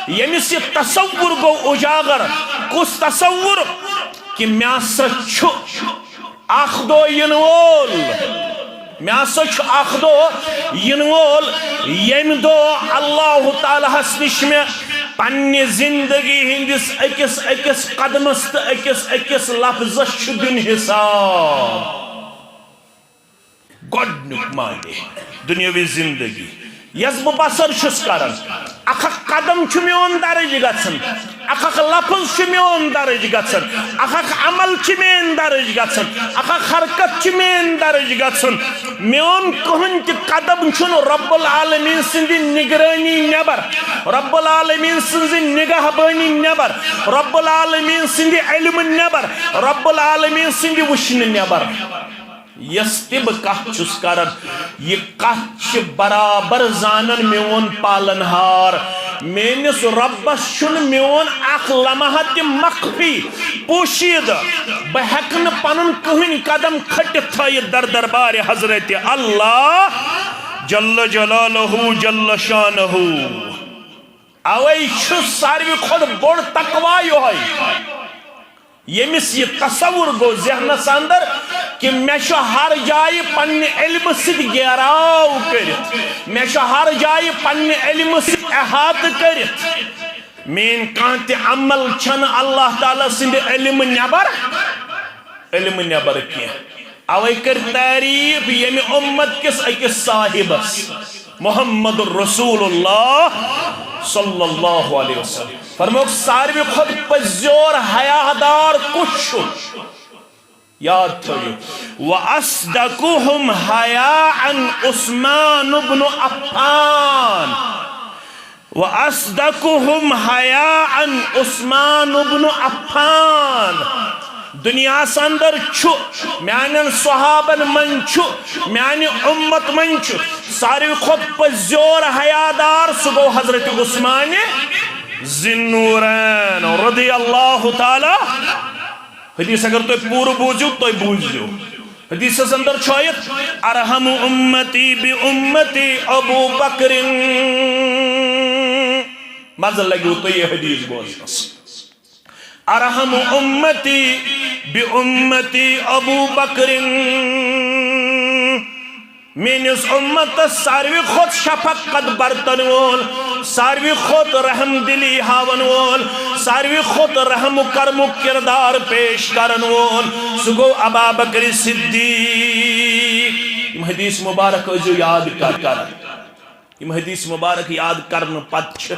ییٚمِس یہِ تصور گوٚو اجاگر، کُس تصور؟ کہِ مےٚ ہسا چھُ اکھ دۄہ یِنہٕ وول، مےٚ ہسا چھُ اکھ دۄہ یِنہٕ وول، ییٚمہِ دۄہ اللہ تعالیٰ ہس نِش مےٚ پننہِ زندگی ہٕنٛدِس أکِس أکِس قدمس تہٕ أکِس أکِس لفظس چھُ دیُن حساب۔ گۄڈٕنیُک معنی دُنیٲوی زندگی یۄس بہٕ بسر چھُس کران، اکھ اکھ قدم چھُ میون درج گژھان، اکھ اکھ لفظ چھُ میون درج گژھان، اکھ اکھ عمل چھُ میٲنۍ درج گژھان، اکھ اکھ حرکت چھِ میٲنۍ درج گژھان۔ میون کٕہٕنۍ تہِ قدم چھُنہٕ رب العالمین سٕنٛدِ نگرٲنی نٮ۪بر، رب العالمین سٕنٛزِ نگہبٲنی نٮ۪بر، رب العالمین سٕنٛدِ علمہٕ نٮ۪بر، رب العالمین سٕنٛدِ وٕچھنہٕ نٮ۪بر۔ یۄس تہِ بہٕ کتھ چھُس کران، یہِ کتھ چھِ برابر زانان میون پالن ہار۔ میٲنِس رۄبس چھُنہٕ میون اکھ لمحہ تہِ مخفی، پوشیدٕ۔ بہٕ ہیٚکہٕ نہٕ پنُن کٕہٕنۍ قدم کھٔٹِتھ تھٲیِتھ در دربارِ حضرت اللہ جل جلالہ جل شانہ۔ اوے چھُ ساروی کھۄتہٕ بوٚڑ تقوی یِہوٚے۔ ییٚمِس یہِ تصور گوٚو ذہنس اندر کہِ مےٚ چھُ ہر جایہِ پننہِ علمہٕ سۭتۍ گیراو کٔرِتھ، مےٚ چھُ ہر جایہِ پننہِ علمہٕ سۭتۍ احاطہٕ کٔرِتھ، میٲنۍ کانٛہہ تہِ عمل چھنہٕ اللہ تعالیٰ سٕنٛدِ علمہٕ نٮ۪بر، علمہٕ نٮ۪بر کینٛہہ۔ اوے کٔر تعریف ییٚمہِ اُمت کِس أکِس صاحبس، محمد رسول اللہ صلی اللہ علیہ وسلم۔ فرمووُکھ، ساروی کھۄتہٕ پٔزیور حیادار کُس چھُ؟ یاد تھٲیِو، وَأَصْدَقُهُمْ حَيَاءً عُثْمَانُ بْنُ عَفَّانَ۔ وَأَصْدَقُهُمْ حَيَاءً عُثْمَانُ بْنُ عَفَّانَ۔ دُنیاہَس اندر چھُ، میانٮ۪ن صحابن منٛز چھُ، میانہِ اُمت منٛز چھُ ساروی کھۄتہٕ پٔزیور حیادار، سُہ گوٚو حضرت عثمان ذی النورین رضی اللہ تعالیٰ۔ حدیث اگر تُہۍ پوٗرٕ بوٗزِو، تُہۍ بوٗزِو۔ حدیثس اندر چھُ آیت، "ارحم امتی بی امتی ابو بکر"۔ مزٕ لگیو تۄہہِ یہِ حدیث بوزنس۔ ارحم امتی بی امتی ابو بکرن۔ میٲنِس امتس ساروی کھۄتہٕ شفقت برتن وول، ساروی کھۄتہٕ رحم دلی ہاون وول، ساروی کھۄتہٕ رحم و کرمُک کردار پیش کرن وول، سُہ گوٚو ابا بکر صدیق۔ یِم حدیث مبارک ٲسۍزیو یاد کر۔ یِم حدیث مبارک یاد کرنہٕ پتہٕ چھِ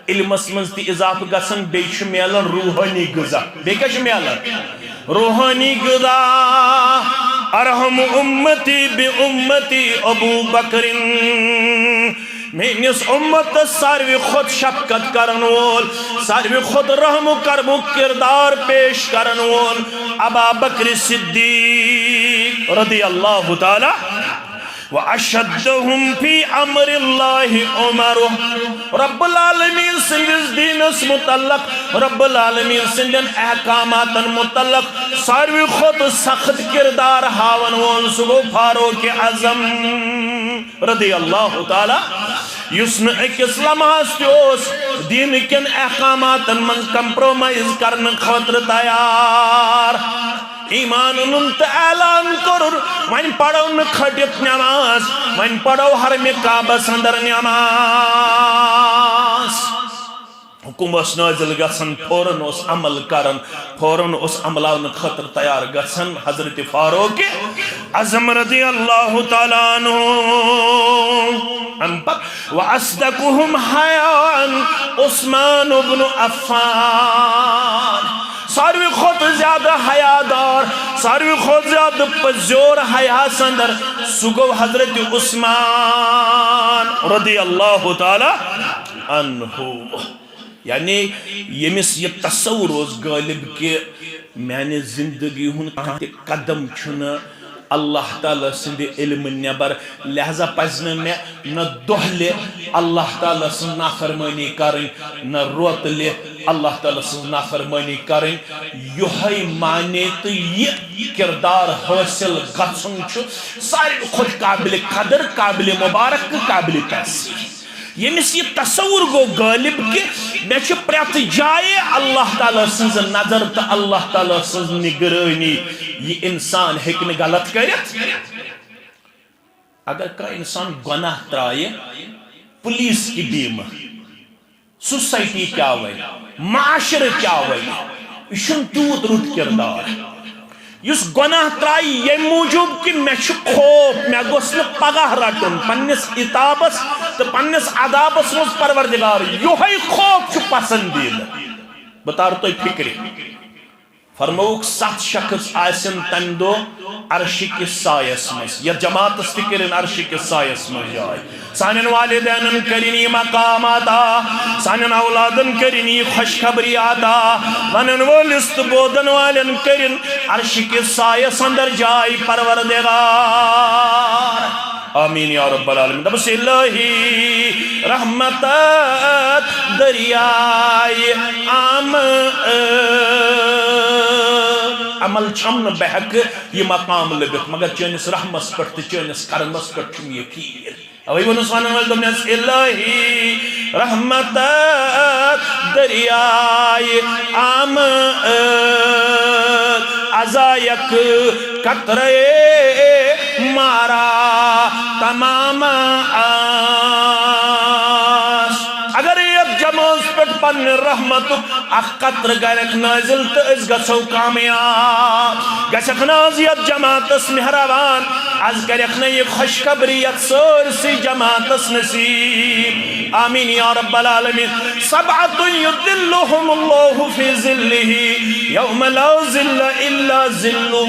علمس منٛز تہِ اضافہٕ گژھان، بیٚیہِ چھُ میلان روحٲنی غذا۔ بیٚیہِ کیٛاہ چھُ میلان؟ روحٲنی غذا۔ ارحم امتی بی امتی ابو بکرن۔ میٲنِس امتس ساروی کھۄتہٕ شفقت کرن وول، ساروی کھۄتہٕ رحم و کرمُک کردار پیش کرن وول ابا بکر صدیق رضی اللہ تعالیٰ۔ وَأَشَدَّهُمْ فِي أَمْرِ اللَّهِ عُمَرُ۔ رب العالمین سٕنٛدِس دیٖنس متعلق، رب العالمین سٕنٛدٮ۪ن احکاماتن متعلق ساروی کھۄتہٕ سخت کردار ہاون وول سُہ گوٚو فاروق اعظم رضی اللہ تعالیٰ، یُس نہٕ أکِس لمحس تہِ اوس دیٖنہٕ کٮ۪ن احکاماتن منٛز compromise کرنہٕ خٲطرٕ تیار۔ ایمان اوٚنُن تہٕ اعلان کوٚرُن، وۄنۍ پرو نہٕ کھٔٹِتھ نماز، وۄنۍ پرو حرمِ کعبس اندر نماز۔ حکم اوس نازل گژھان، فوراً اوس عمل کران، فوراً اوس عملاونہٕ خٲطرٕ تیار گژھان حضرت فاروق اعظم رضی اللہ تعالیٰ عنہ۔ امہِ پتہٕ وَأَصْدَقُهُمْ حَيَاءً عثمان بن عفان۔ ساروی کھۄتہٕ زیادٕ حیا دار، ساروی کھۄتہٕ زیادٕ پٔزیور حیاہس اندر، سُہ گوٚو حضرت عثمان رضی اللہ تعالیٰ عنہ۔ یعنی ییٚمِس یہِ تصور اوس غٲلب کہِ میانہِ زندگی ہُنٛد کانٛہہ تہِ قدم چھُنہٕ اللہ تعالیٰ سٕنٛدِ علمہٕ نٮ۪بر، لہذا پزِ نہٕ مےٚ نہ دۄہلہِ اللہ تعالیٰ سٕنٛز نافرمٲنی کرٕنۍ، نہ روتلہِ اللہ تعالیٰ سٕنٛز نافرمٲنی کرٕنۍ۔ یِہوٚے معنی تہٕ یہِ کردار حٲصِل گژھُن چھُ ساروی کھۄتہٕ قابلِ قدر، قابلِ مبارک تہٕ قابلِ تحسین۔ ییٚمِس یہِ تصور گوٚو غٲلب کہِ مےٚ چھِ پرٛٮ۪تھ جایہِ اللہ تعالیٰ سٕنٛز نظر تہٕ اللہ تعالیٰ سٕنٛز نگرٲنی، یہِ انسان ہیٚکہِ نہٕ غلط کٔرِتھ۔ اگر کانٛہہ انسان گۄناہ ترٛایہِ، پُلیٖس کہِ بیٖمہٕ، سوسایٹی کیٛاہ وَنہِ، معاشرٕ کیٛاہ وَنہِ، یہِ چھُنہٕ تیوٗت رُت کردار۔ یُس گۄناہ ترٛایہِ ییٚمہِ موٗجوٗب کہِ مےٚ چھُ خوف، مےٚ گوٚژھ نہٕ پگاہ رَٹُن پننِس عتابس تہٕ پننِس عذابس منٛز پروردگار۔ یِہوٚے خوف چھُ پسندیدٕ۔ بہٕ تارٕ تۄہہِ فِکرِ۔ فرمووُکھ، ستھ شخص آسن تمہِ دۄہ عرشہِ کِس سایس منٛز۔ یتھ جماعتس تہِ کٔرِن عرشہِ کِس سایس منٛز جاے۔ سانٮ۪ن والدینن کٔرِن یہِ مقام عطا، سانٮ۪ن اولادن کٔرِن یہِ خوشخبری عطا، ونن وٲلِس تہٕ بوزن والٮ۪ن کٔرِن عرشہِ کِس سایس اندر جاے پروردگار۔ آمین یا رب العالمین۔ دپس الہی رحمتت دریائے عام۔ عمل چھم نہٕ بہٕ ہیٚکہٕ یہِ مقام لٔبِتھ، مگر چٲنِس رحمس پٮ۪ٹھ تہٕ چٲنِس کرمس پٮ۪ٹھ چھُم یقین۔ اوے ووٚنُس ونن وٲلۍ دوٚپنس، الہی رحمتت دریائے عام، عزا یک قطرے مارا تمام آس۔ اگر یتھ جمٲژ پٮ۪ٹھ پننہِ رحمتُک اکھ قطرٕ گرکھ نٲزِل تہٕ أسۍ گژھو کامیاب۔ گژھکھ نہ از یتھ جماعتس مہربان، از کرکھ نہ یہِ خوشخبری یتھ سٲرسٕے جماعتس نصیب۔ آمین یا رب العالمین۔ سبعة یظلهم اللہ فی ظلہ یوم لا ظل الا ظلہ۔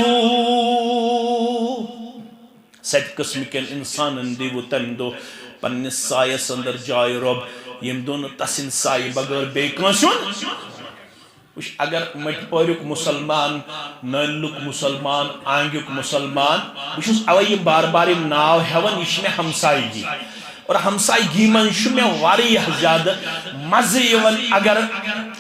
ستہِ قٕسمہٕ کٮ۪ن انسانن دیٖوٕ تمہِ دۄہ پننِس سایس اندر جاے رۄب، ییٚمہِ دۄہ نہٕ تسٕنٛدِ سایہِ بغٲر بیٚیہِ کٲنٛسہِ ہُنٛد۔ وٕچھ، اگر مٔٹۍ پٲریُک مسلمان، نٲلِلُک مسلمان، آنگیُک مسلمان، بہٕ چھُس اوے یِم بار بار یِم ناو ہٮ۪وان، یہِ چھِ مےٚ ہمسایگی۔ اور ہمسایگی منٛز چھُ مےٚ واریاہ زیادٕ مزٕ یِوان۔ اگر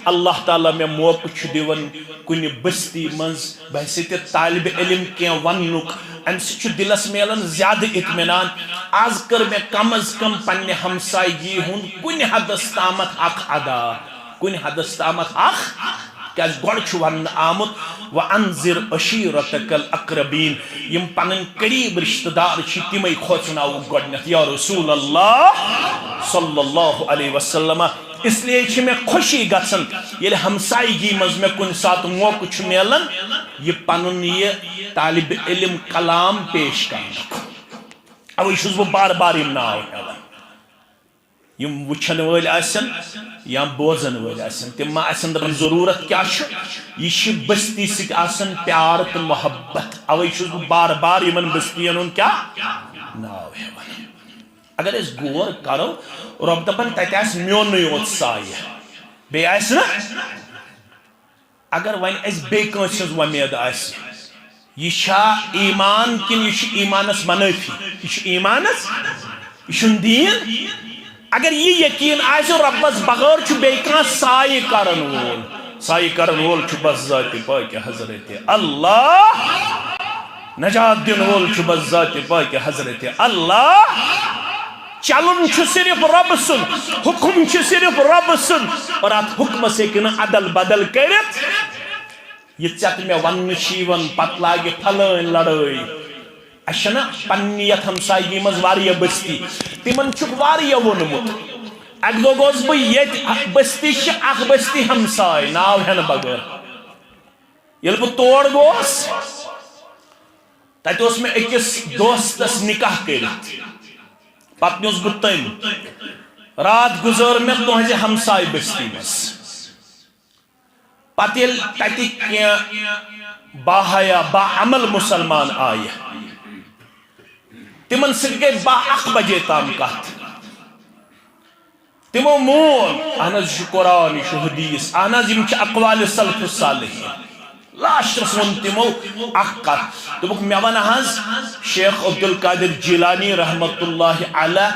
اللہ تعالیٰ مےٚ موقعہٕ چھُ دِوان کُنہِ بستی منٛز بحیثیت طالب علم کینٛہہ وننُک، امہِ سۭتۍ چھُ دِلس میلان زیادٕ اطمینان۔ از کٔر مےٚ کم از کم پننہِ ہمسایگی ہُنٛد کُنہِ حدس تامتھ حق ادا، کُنہِ حدس تامتھ حق، کیازِ گۄڈٕ چھُ وننہٕ آمُت، "وَأَنذِرْ عَشِيرَتَكَ الْأَقْرَبِينَ"، یِم پنٕنۍ قریب رشتہٕ دار چھِ، تِمے کھوژناوُکھ گۄڈٕنیتھ، یا رسول اللہ صلی اللہ علیہ وسلم۔ اس لیے چھِ مےٚ خوشی گژھان، ییٚلہِ ہمسایگی منٛز مےٚ کُنہِ ساتہٕ موقعہٕ چھُ میلان، یہِ پنُن یہِ طالب علم کلام پیش کرنُک۔ اوے چھُس بہٕ بار بار یِم ناو ہٮ۪وان۔ یِم وٕچھن وٲلۍ آسن یا بوزن وٲلۍ آسن، تِم ما آسن دپان، ضروٗرت کیٛاہ چھُ؟ یہِ چھِ بستی سۭتۍ آسان پیار تہٕ محبت۔ اوے چھُس بہٕ بار بار یِمن بستین ہُنٛد کیٛاہ ناو ہٮ۪وان۔ اگر أسۍ غور کرو، رۄب دپان، تتہِ آسہِ میونُے یوت سایہِ، بیٚیہِ آسہِ نہٕ۔ اگر وۄنۍ اسہِ بیٚیہِ کٲنٛسہِ ہٕنٛز وۄمید آسہِ، یہِ چھا ایمان کِنہٕ یہِ چھُ ایمانس منٲفی؟ یہِ چھُ ایمانس، یہِ چھُنہٕ دیٖن۔ اگر یہِ یقیٖن آسہِ، رۄبس بغٲر چھُ بیٚیہِ کانٛہہ سایہِ کرن وول، سایہِ کرن وول چھُ بس ذاتِ پاکہِ حضرت اللہ۔ نجات دِنہٕ وول چھُ بس ذاتِ پاکہِ حضرت اللہ۔ چلُن چھُ صرف رۄب سُنٛد، حُکُم چھُ صرف رۄب سُنٛد، اور اتھ حُکمس ہیٚکہِ نہٕ ادل بدل کٔرِتھ۔ یہِ ژےٚ تہٕ مےٚ وننہٕ چھِ یِوان، پتہٕ لاگہِ پھلٲنۍ لڑٲے۔ اسہِ چھَنہ پننہِ یتھ ہمسایگی منٛز واریاہ بستی، تِمن چھُکھ واریاہ ووٚنمُت۔ اکہِ دۄہ گوس بہٕ ییٚتہِ، اکھ بستی چھِ، اکھ بستی ہمساے، ناو ہٮ۪نہٕ بغٲر۔ ییٚلہِ بہٕ تور گوس، تتہِ اوس مےٚ أکِس دوستس نکاح کٔرِتھ۔ پتہٕ نیوٗس بہٕ تٔمۍ۔ راتھ گُزٲر مےٚ تُہنزِ ہمسایہِ بستی منٛز۔ پتہٕ ییٚلہِ تتِکۍ کینٛہہ باحیا، باعمل مسلمان آیہِ، تِمن سۭتۍ گٔے باہ اکھ بجے تام کتھ۔ تِمو مون، اہن حظ، یہِ چھُ قرآن، یہِ چھُ حدیث، اہن حظ، یِم چھِ اقوال سلف الصالحین۔ لاسٹس ووٚن تِمو اکھ کتھ، دوٚپُکھ، مےٚ ون حظ، شیخ عبدالقادر جیلانی رحمتہ اللہ علیہ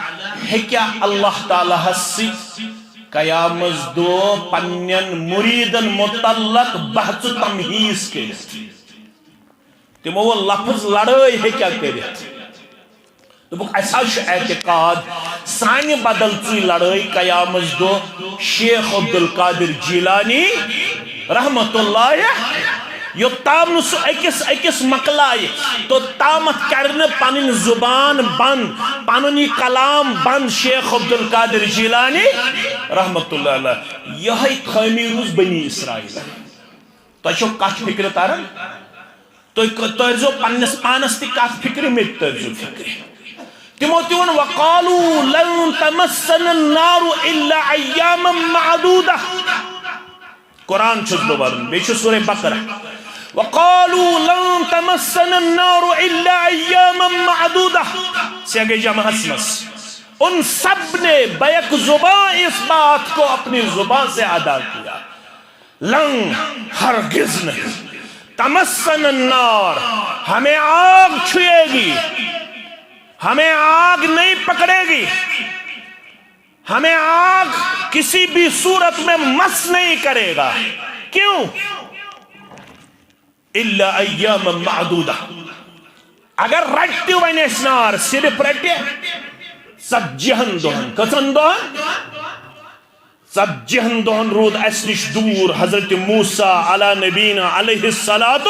ہیٚکیٛاہ اللہ تعالیٰ ہس سۭتۍ قیامس دۄہ پننٮ۪ن مریدن متعلق بحث و تمحیص کٔرِتھ؟ تِمو ووٚن، لفظ لڑٲے ہیٚکیٛاہ کٔرِتھ؟ دوٚپُکھ، اسہِ حظ چھُ اعتقاد، سانہِ بدل ژٕے لڑٲے قیامس دۄہ شیخ عبدالقادر جیلانی رحمتہ اللہ، یوٚتام نہٕ سُہ أکِس أکِس مۄکلایہِ، توٚتامتھ کرِ نہٕ پنٕنۍ زُبان بند، پنُن یہِ کلام بند شیخ عبدالقادر جیلانی رحمتہ اللہ علیہ۔ یِہوٚے خٲمی روٗز بنی اسرائیل۔ تۄہہِ چھو کتھ فکرِ تران؟ تُہۍ ک-، تٔرۍزیو پننِس پانس تہِ کتھ فکرِ، مےٚ تہِ تٔرۍزیو فکرِ۔ تِمو تہِ ووٚن، "وقالوا لن تمسنا النار الا ایاما معدودہ۔" قرآن چھُس بہٕ ورُن، بیٚیہِ چھُ سورہ بقرہ۔ "وقالوا لن تمسنا النار الا ایاما معدودہ۔" سیاقِ جمعہس منٛز۔ ان سب نے بیک زبان اس بات کو اپنی زبان سے ادا کیا۔ لن، ہرگز نہیں۔ تمسنا النار، ہمیں آگ چھوئے گی، ہمیں آگ نہیں پکڑے گی، ہمیں آگ کسی بھی صورت میں مس نہیں کرے گا۔ کیوں؟ الا ایاما معدودہ۔ اگر رٹہِ تہِ وۄنۍ اسہِ نار، صرف رٹہِ ژتجی ہن دۄہن۔ کٔژن دۄہن؟ ژتجی ہن دۄہن روٗد اسہِ نِش دوٗر حضرت موسیٰ علی نبینا علیہ الصلوۃ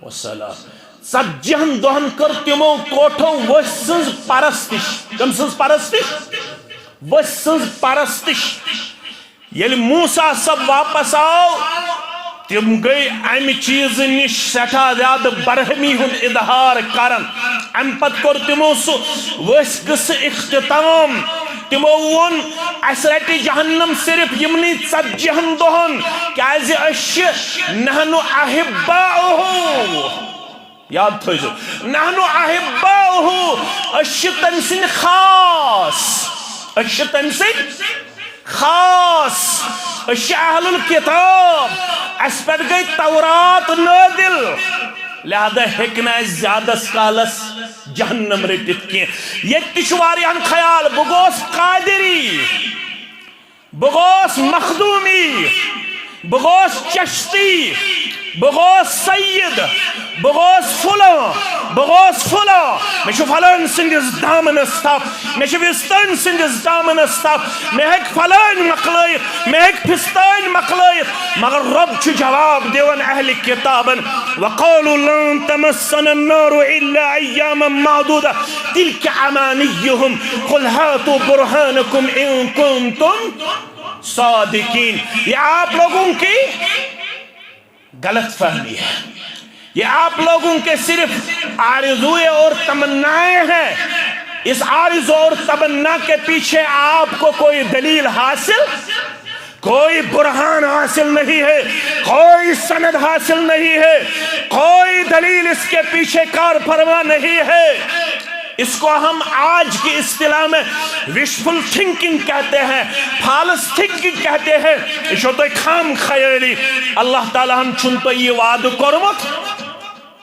والسلام۔ ژتجی ہن دۄہن کٔر تِمو کوٹھو ؤسۍ سٕنٛز پرستش۔ کٔمۍ سٕنٛز پرستش؟ ؤسۍ سٕنٛز پرستش۔ ییٚلہِ موسیٰ صٲب واپس آو، تِم گٔے امہِ چیٖزٕ نِش سٮ۪ٹھاہ زیادٕ برہمی ہُنٛد اظہار کران۔ امہِ پتہٕ کوٚر تِمو سُہ ؤسۍ قصہٕ اختتام۔ تِمو ووٚن، "اسہِ رٹہِ جہنم صرف یِمنٕے ژتجی ہن دۄہن، کیازِ أسۍ چھِ نحن احباؤہ۔" یاد تھٲیزیو، نحن احباؤہ، أسۍ چھِ تٔمۍ سٕنٛدۍ خاص، أسۍ چھِ تٔمۍ سٕنٛدۍ خاص، أسۍ چھِ اہل الکتاب، اسہِ پٮ۪ٹھ گٔے تورات نٲدِل، لہذا ہیٚکہِ نہٕ اَسہِ زیادس کالس جہنم رٔٹِتھ کینٛہہ۔ ییٚتہِ تہِ چھُ واریاہن خیال، بہٕ گوس قادری، بہٕ گوس مخدومی، بہٕ گوس چشتی، بہٕ گوس سید، بہٕ گوس فلان، بہٕ گوس فلان۔ مےٚ چھُ فلٲنۍ سٕنٛدِس دامنس تھپھ، مےٚ چھِ وِستٲنۍ سٕنٛدِس دامنس تھپھ، مےٚ ہیٚکہِ فلٲنۍ مۄکلٲیِتھ، مےٚ ہیٚکہِ فِستٲنۍ مۄکلٲیِتھ۔ مگر رۄب چھُ جواب دِوان اہلِ کِتابن، وقالوا لن تمسنا النار الا ایاما معدودة تلك امانیہم قل هاتوا برهانكم ان كنتم صادقين۔ یہ آپ لوگوں کی غلط فہمی ہے، یہ آپ لوگوں کے صرف آرزویں اور تمنائیں ہیں۔ اس آرزو اور تمنا کے پیچھے آپ کو کوئی دلیل حاصل، کوئی برہان حاصل نہیں ہے، کوئی سند حاصل نہیں ہے، کوئی دلیل اس کے پیچھے کار فرما نہیں ہے۔ اس کو ہم آج کی اصطلاح میں وشفل تھنکنگ کہتے ہیں، فالس تھنکنگ کہتے ہیں۔ یہ چھو تو خام خیالی۔ اللہ تعالیٰ ہن چھُنہٕ تۄہہِ یہِ وعدٕ کوٚرمُت۔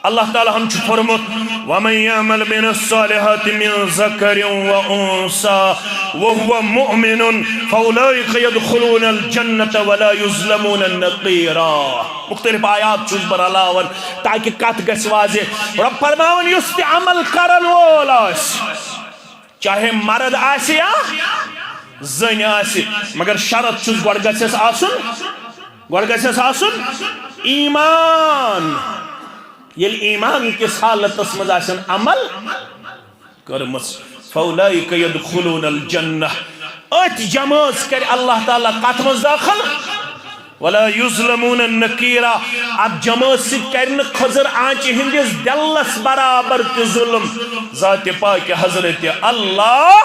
اللہ تعالیٰ ہن چھُ فرموت، ومن يعمل من الصالحات من ذكر وانثى وهو مؤمن فاولئك يدخلون الجنة ولا يظلمون نقيرا۔ مختلف آیات چھُس بہٕ رلاوان تاکہ کتھ گژھِ واضح۔ رب فرماوان، یُس تہِ عمل کرن وول آسہِ، چاہے مرد آسہِ یا زٔنۍ آسہِ، مگر شرط چھُس، گۄڈٕ گژھٮ۪س آسُن، گۄڈٕ گژھٮ۪س آسُن ایمان۔ ییٚلہِ ایمان کِس حالتس منٛز آسن عمل کٔرمٕژ، فاولئک یدخلون الجنہ، أتھۍ جمٲژ کرِ اللہ تعالیٰ کتھ منٛز دٲخل؟ ولا یظلمون نقیرا، اتھ جمٲژ سۭتۍ کرِ نہٕ کھٔزٕر آنچہِ ہٕنٛدِس دٮ۪لس برابر تہِ ظلم۔ ذاتِ پاکہِ حضرت اللہ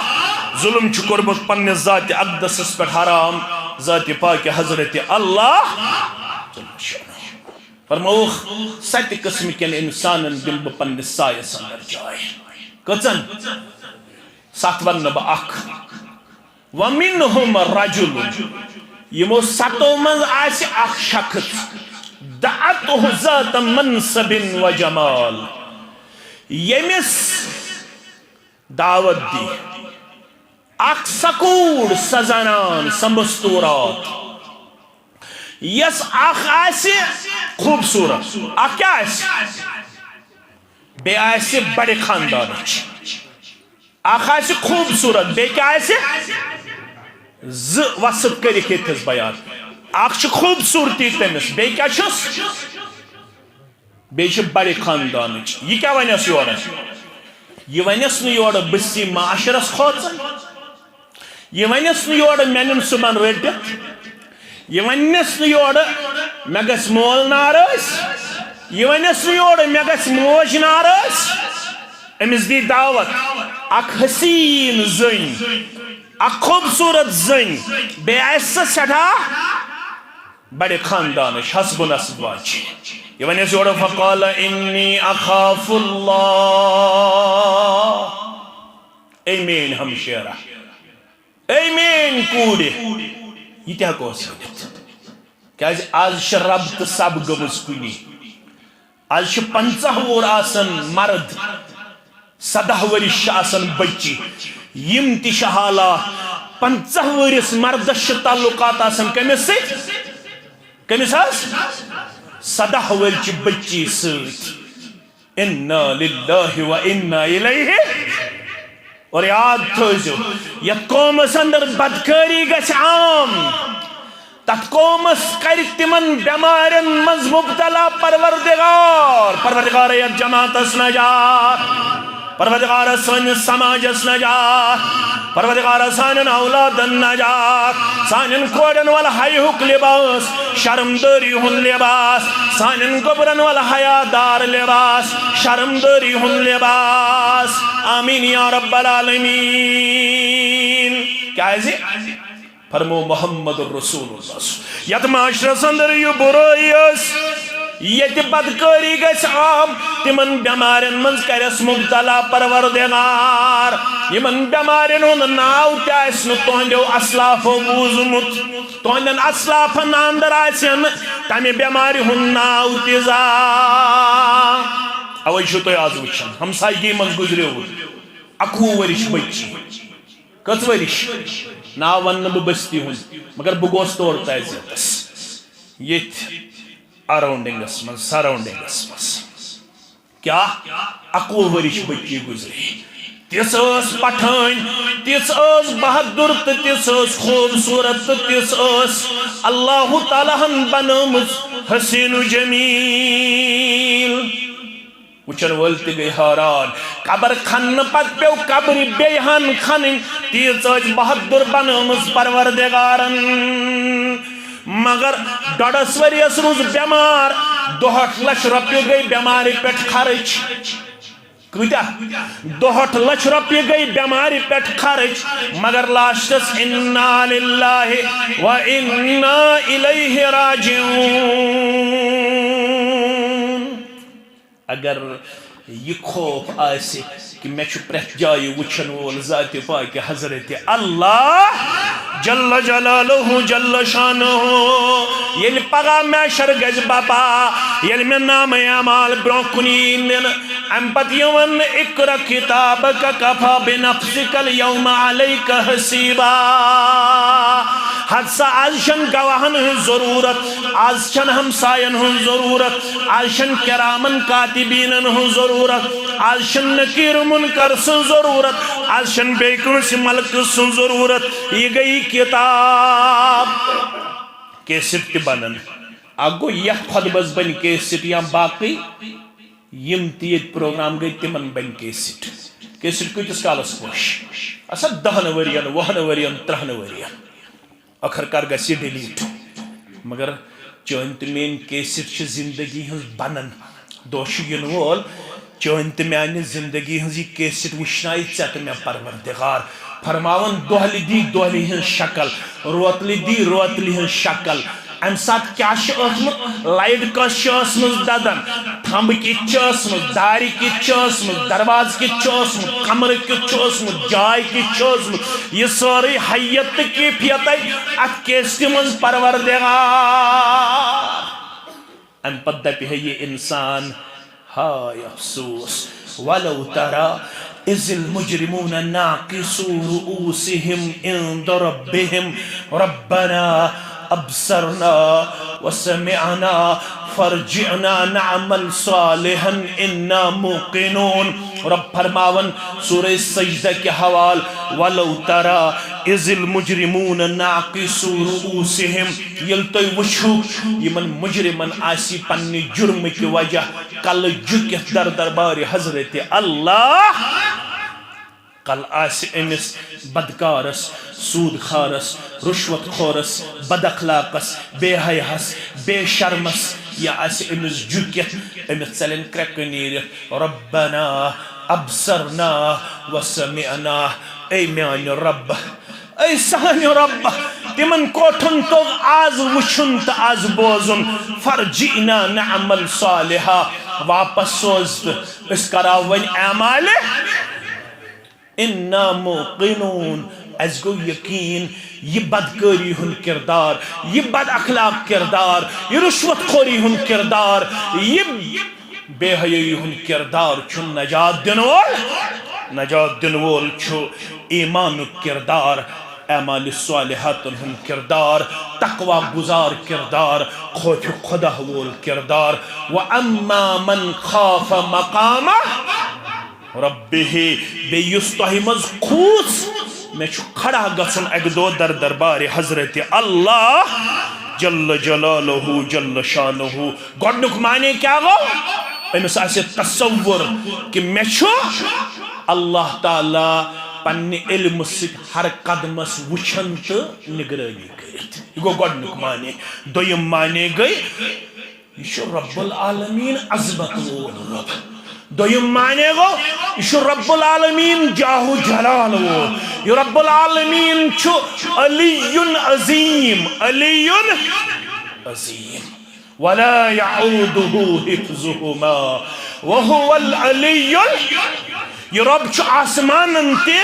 ظلم چھُ کوٚرمُت پننِس ذاتِ اقدسس پٮ۪ٹھ حرام، ذاتِ پاکہِ حضرت اللہ۔ فرمووُکھ، ستہِ قٕسمہٕ کٮ۪ن انسانن دِمہٕ بہٕ پننِس سایس اندر جاے۔ کٔژن؟ ستھ ونہٕ نہٕ بہٕ، اکھ۔ ومنهم رجل، یِمو ستو منٛز آسہِ اکھ شخص، دعته ذات منصب وجمال، ییٚمِس دعوت دی اکھ سکوٗڑ، سۄ زنان، سۄ مستورات، یۄس اکھ آسہِ خوٗبصوٗرت، اکھ کیٛاہ آسہِ؟ بیٚیہِ آسہِ بڑِ خاندانٕچ۔ اکھ آسہِ خوٗبصوٗرت، بیٚیہِ کیٛاہ آسہِ؟ زٕ وصف کٔرِتھ ییٚتہِ تھَس بیان۔ اکھ چھِ خوٗبصوٗرتی تٔمِس، بیٚیہِ کیٛاہ چھُس؟ بیٚیہِ چھِ بڑِ خاندانٕچ۔ یہِ کیٛاہ وَنٮ۪س یورٕ؟ یہِ وَنٮ۪س نہٕ یورٕ بہٕ چھُس معاشرس کھوژان۔ یہِ وَنٮ۪س نہٕ یورٕ مےٚ نِن صُبحن رٔٹِتھ۔ یہِ وَنٮ۪س نہٕ یورٕ مےٚ گژھِ مول ناراض۔ یہِ وَنٮ۪س نہٕ یورٕ مےٚ گژھِ موج ناراض۔ أمِس دی دعوت اکھ حسیٖن زٔنۍ، اکھ خوٗبصوٗرت زٔنۍ، بیٚیہِ آسہِ سۄ سٮ۪ٹھاہ بڑِ خاندانٕچ، حسب و نسب واجہِ۔ یہِ وَنٮ۪س یورٕ، فقال انی اخاف اللہ، اے میٲنۍ ہمشیرہ، اے میٲنۍ کوٗرِ، یہِ تہِ ہٮ۪کوس ؤنِتھ۔ کیٛازِ آز چھِ رب تہٕ سب گٔمٕژ کُنی۔ آز چھِ پنٛژاہ وُہُر آسان مرد، سداہ ؤرِش چھِ آسان بٔچی۔ یِم تہِ چھِ حالات، پنٛژاہ وُہرِس مردس چھِ تعلقات آسان کٔمِس سۭتۍ؟ کٔمِس حظ؟ سداہ ؤرِشہِ بٔچی سۭتۍ۔ انا للہ و انا الیہ۔ اور یاد تھٲوزیو، یتھ قومس اندر بدکٲری گژھِ عام، تتھ قومس کرِ تِمن بٮ۪مارٮ۪ن منٛز مبتلا پروردگار۔ پروردگار یتھ جماعتس نجات، پروردگار سٲنِس سماجس نجات، پروردگار سانٮ۪ن اولادن نجات، سانٮ۪ن کورٮ۪ن ول حیہُک لباس، شرمدٲری ہُنٛد لباس، سانٮ۪ن گوٚبرن ول حیا دار لباس، شرمدٲری ہُنٛد لباس۔ آمین یا رب العالمین۔ کیازِ؟ فرمو محمد رسول اللہ۔ یتھ معاشرس اندر یہِ بُرٲیی ٲس، ییٚتہِ بدکٲری گژھِ عام، تِمن بٮ۪مارٮ۪ن منٛز کرٮ۪س مبتلا پروردگار، یِمن بٮ۪مارٮ۪ن ہُنٛد ناو تہِ آسہِ نہٕ تُہنٛدیو اسلافو بوٗزمُت، تُہنٛدٮ۪ن اسلافن اندر آسہِ نہٕ تمہِ بٮ۪مارِ ہُنٛد ناو تہِ زانٛہہ۔ اوے چھِو تُہۍ آز وٕچھان، ہمسایگی منٛز گُزریوو اَکوُہ ؤرِش بٔچی۔ کٔژ ؤرِش؟ ناو وَنہٕ نہٕ بہٕ بستی ہُنٛد، مگر بہٕ گوس تورٕ تعزیتس۔ ییٚتھۍ اراؤنڈنگس منٛز، سراؤنڈنگس منٛز۔ کیٛاہ؟ اَکوُہ ؤرِش بٔچی گُزرے۔ تِژھ ٲس پٹھٲنۍ، تِژھ ٲس بہادُر تہٕ تِژھ ٲس خوٗبصوٗرت تہٕ تِژھ ٲس اللہ تعالیٰ ہن بنٲومٕژ حسین و جمیل۔ وٕچھن وٲلۍ تہِ گٔے حٲران۔ قبر کھننہٕ پتہٕ پیوٚو قبرِ بیٚیہِ ہن کھنٕنۍ، تیٖژ ٲس بہادُر بنٲومٕژ پروردگارن۔ مگر ڈۄڈس ؤرِیس روٗز بٮ۪مار، دُہٲٹھ لچھ رۄپیہِ گٔے بٮ۪مارِ پٮ۪ٹھ خرٕچ۔ کۭتیاہ؟ دُہٲٹھ لچھ رۄپیہِ گٔے بٮ۪مارِ پٮ۪ٹھ خرٕچ، مگر لاسٹس انا للہ و انا الیہ راجعون۔ اگر یہِ خوف آسہِ کہِ مےٚ چھُ پرٛٮ۪تھ جایہِ وٕچھن وول ذاتِ پاکہِ حضرتِ اللہ جل جلالہ جل شانہ، ییٚلہِ پگاہ محشر گژھِ بپا، ییٚلہِ مےٚ نامہ اعمال برونٛہہ کُن یی نِنہٕ، امہِ پتہٕ یہِ وننہٕ، اقرأ کتابک کفی بنفسک الیوم علیک حسیبا۔ ہتسا آز چھنہٕ گواہن ہٕنٛز ضروٗرت، آز چھنہٕ ہمساین ہٕنٛز ضروٗرت، آز چھنہٕ کرامن کاتبینن ہٕنٛز ضروٗرت، آز چھنہٕ نکیر منکر سٕنٛز ضروٗرت، آز چھنہٕ بیٚیہِ کٲنٛسہِ ملکہٕ سٕنٛز ضروٗرت۔ یہِ گٔیہِ کتاب۔ کیسٹ تہِ بنن۔ اکھ گوٚو یتھ خطبس بنہِ کیسٹ یا باقٕے یِم تہِ ییٚتہِ پروگرام گٔے تِمن بنہِ کیسٹ۔ کیسٹ کۭتِس کالس پوش؟ اسا دہن ؤرین، وُہن ؤرین، ترہن ؤرین۔ ٲخٕر کار گژھِ یہِ ڈیلیٹ۔ مگر چٲنۍ تہٕ میٲنۍ کیسٹ چھِ زندگی ہٕنٛز بنان۔ دۄہ چھُ یِنہٕ وول، چٲنۍ تہٕ میانہِ زندگی ہٕنٛز یہِ کیسٹ وٕچھنایہِ ژےٚ تہٕ مےٚ پروردگار۔ فرماوان، دۄہلہِ دی دۄہلہِ ہٕنٛز شکل، روتلہِ دی روتلہِ ہٕنٛز شکل۔ امہِ ساتہٕ کیٛاہ چھُ ٲسمُت؟ لایٹ کۄس چھِ ٲسمٕژ دَدان؟ تھمبہٕ کِتھ چھِ ٲسمٕژ؟ دارِ کِتھ چھِ ٲسمٕژ؟ دروازٕ کِتھ چھُ ٲسمُت؟ کمرٕ کیُتھ چھُ ٲسمُت؟ جاے کِتھ چھِ ٲسمٕژ؟ یہِ سٲرٕے حیت تہٕ کیفیتَے اَتھ کیسٹہِ منٛز پروردگار۔ امہِ پتہٕ دپہِ ہے یہِ انسان، ہاے افسوس، ولو ترى إذ المجرمون ناكسو رؤوسهم عند ربهم ربنا أبصرنا وسمعنا فارجعنا نعمل صالحا إنا موقنون۔ رب فرماوان سورہ سجدہ کہِ حوال، ولو ترى إذ المجرمون ناكسو رؤوسهم، ییٚلہِ تُہۍ وٕچھِو یِمن مجرمن آسہِ پننہِ جُرمہٕ کہِ وجہ کلہٕ جُکِتھ در دربارِ حضرت اللہ۔ کل آسہِ أمِس بدکارس، سود خارس، رشوت خورس، بد اخلاقس، بے حیاہس، بے شرمس، یہِ آسہِ أمِس جُکِتھ، أمِس ژلن کرٛٮ۪کہٕ نیٖرِتھ، ربنا ابصرنا وسمعنا، اے میانہِ رب، اے سانہِ رب، تِمن کوٹھن توٚگ آز وٕچھُن تہٕ آز بوزُن، فرجعنا نعمل صالحا، واپس سوز تہٕ أسۍ کرو وۄنۍ اعمالہِ۔ انا موقنون، اسہِ گوٚو یقین، یہِ بدکٲری ہُنٛد کردار، یہِ بد اخلاق کردار، یہِ رشوت خوری ہُنٛد کردار، یہِ بے حیٲیی ہُنٛد کردار چھُ نجات دِنہٕ وول۔ نجات دِنہٕ وول چھُ ایمانُک کردار، اعمال صالحاتن ہُنٛد کردار، تقوی گزار کردار، خوف خدا وول کردار۔ واما من خاف مقام ربہ، بیٚیہِ یُس تۄہہِ منٛز کھوٗژ، مےٚ چھُ کھڑا گژھُن اَکہِ دۄہ در دربارِ حضرت اللہ جل جلالہ جل شانہ۔ گۄڈٕنیُک معنی کیٛاہ گوٚو؟ أمِس آسہِ تصور کہِ مےٚ چھُ اللہ تعالیٰ پننہِ علمہٕ سۭتۍ ہر قدمس وٕچھان تہٕ نگرٲنی کٔرِتھ۔ یہِ گوٚو گۄڈٕنیُک معنی۔ دوٚیِم معنی گٔے، یہِ چھُ رب العالمین عظمت وول رب۔ دوٚیِم معنی گوٚو، یہِ چھُ رب العالمین جاہ و جلال وول۔ یہِ رب العالمین چھُ علی عظیم، علی عظیم۔ ولا يؤوده حفظهما وهو العلي ال-، یہِ رۄب چھُ آسمانن تہِ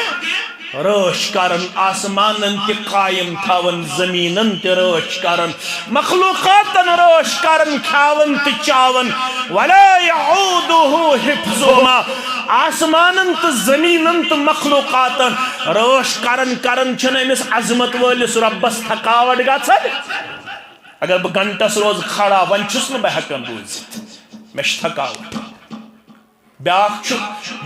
رٲچھ کران، آسمانن تہِ قائم تھاوان، زمینن تہِ رٲچھ کران، مخلوقاتن رٲچھ کران، کھاوان تہٕ چاوان۔ ولا يؤوده حفظهما، آسمانن تہٕ زمینن تہٕ مخلوقاتن رٲچھ کران کران چھنہٕ أمِس عظمت وٲلِس رۄبس تھکاوٹ گژھان۔ اگر بہٕ گھنٹس روزٕ کھڑا، وۄنۍ چھُس نہٕ بہٕ ہٮ۪کان روٗزِتھ، مےٚ چھِ تھکاوٹ۔ بیٛاکھ چھُ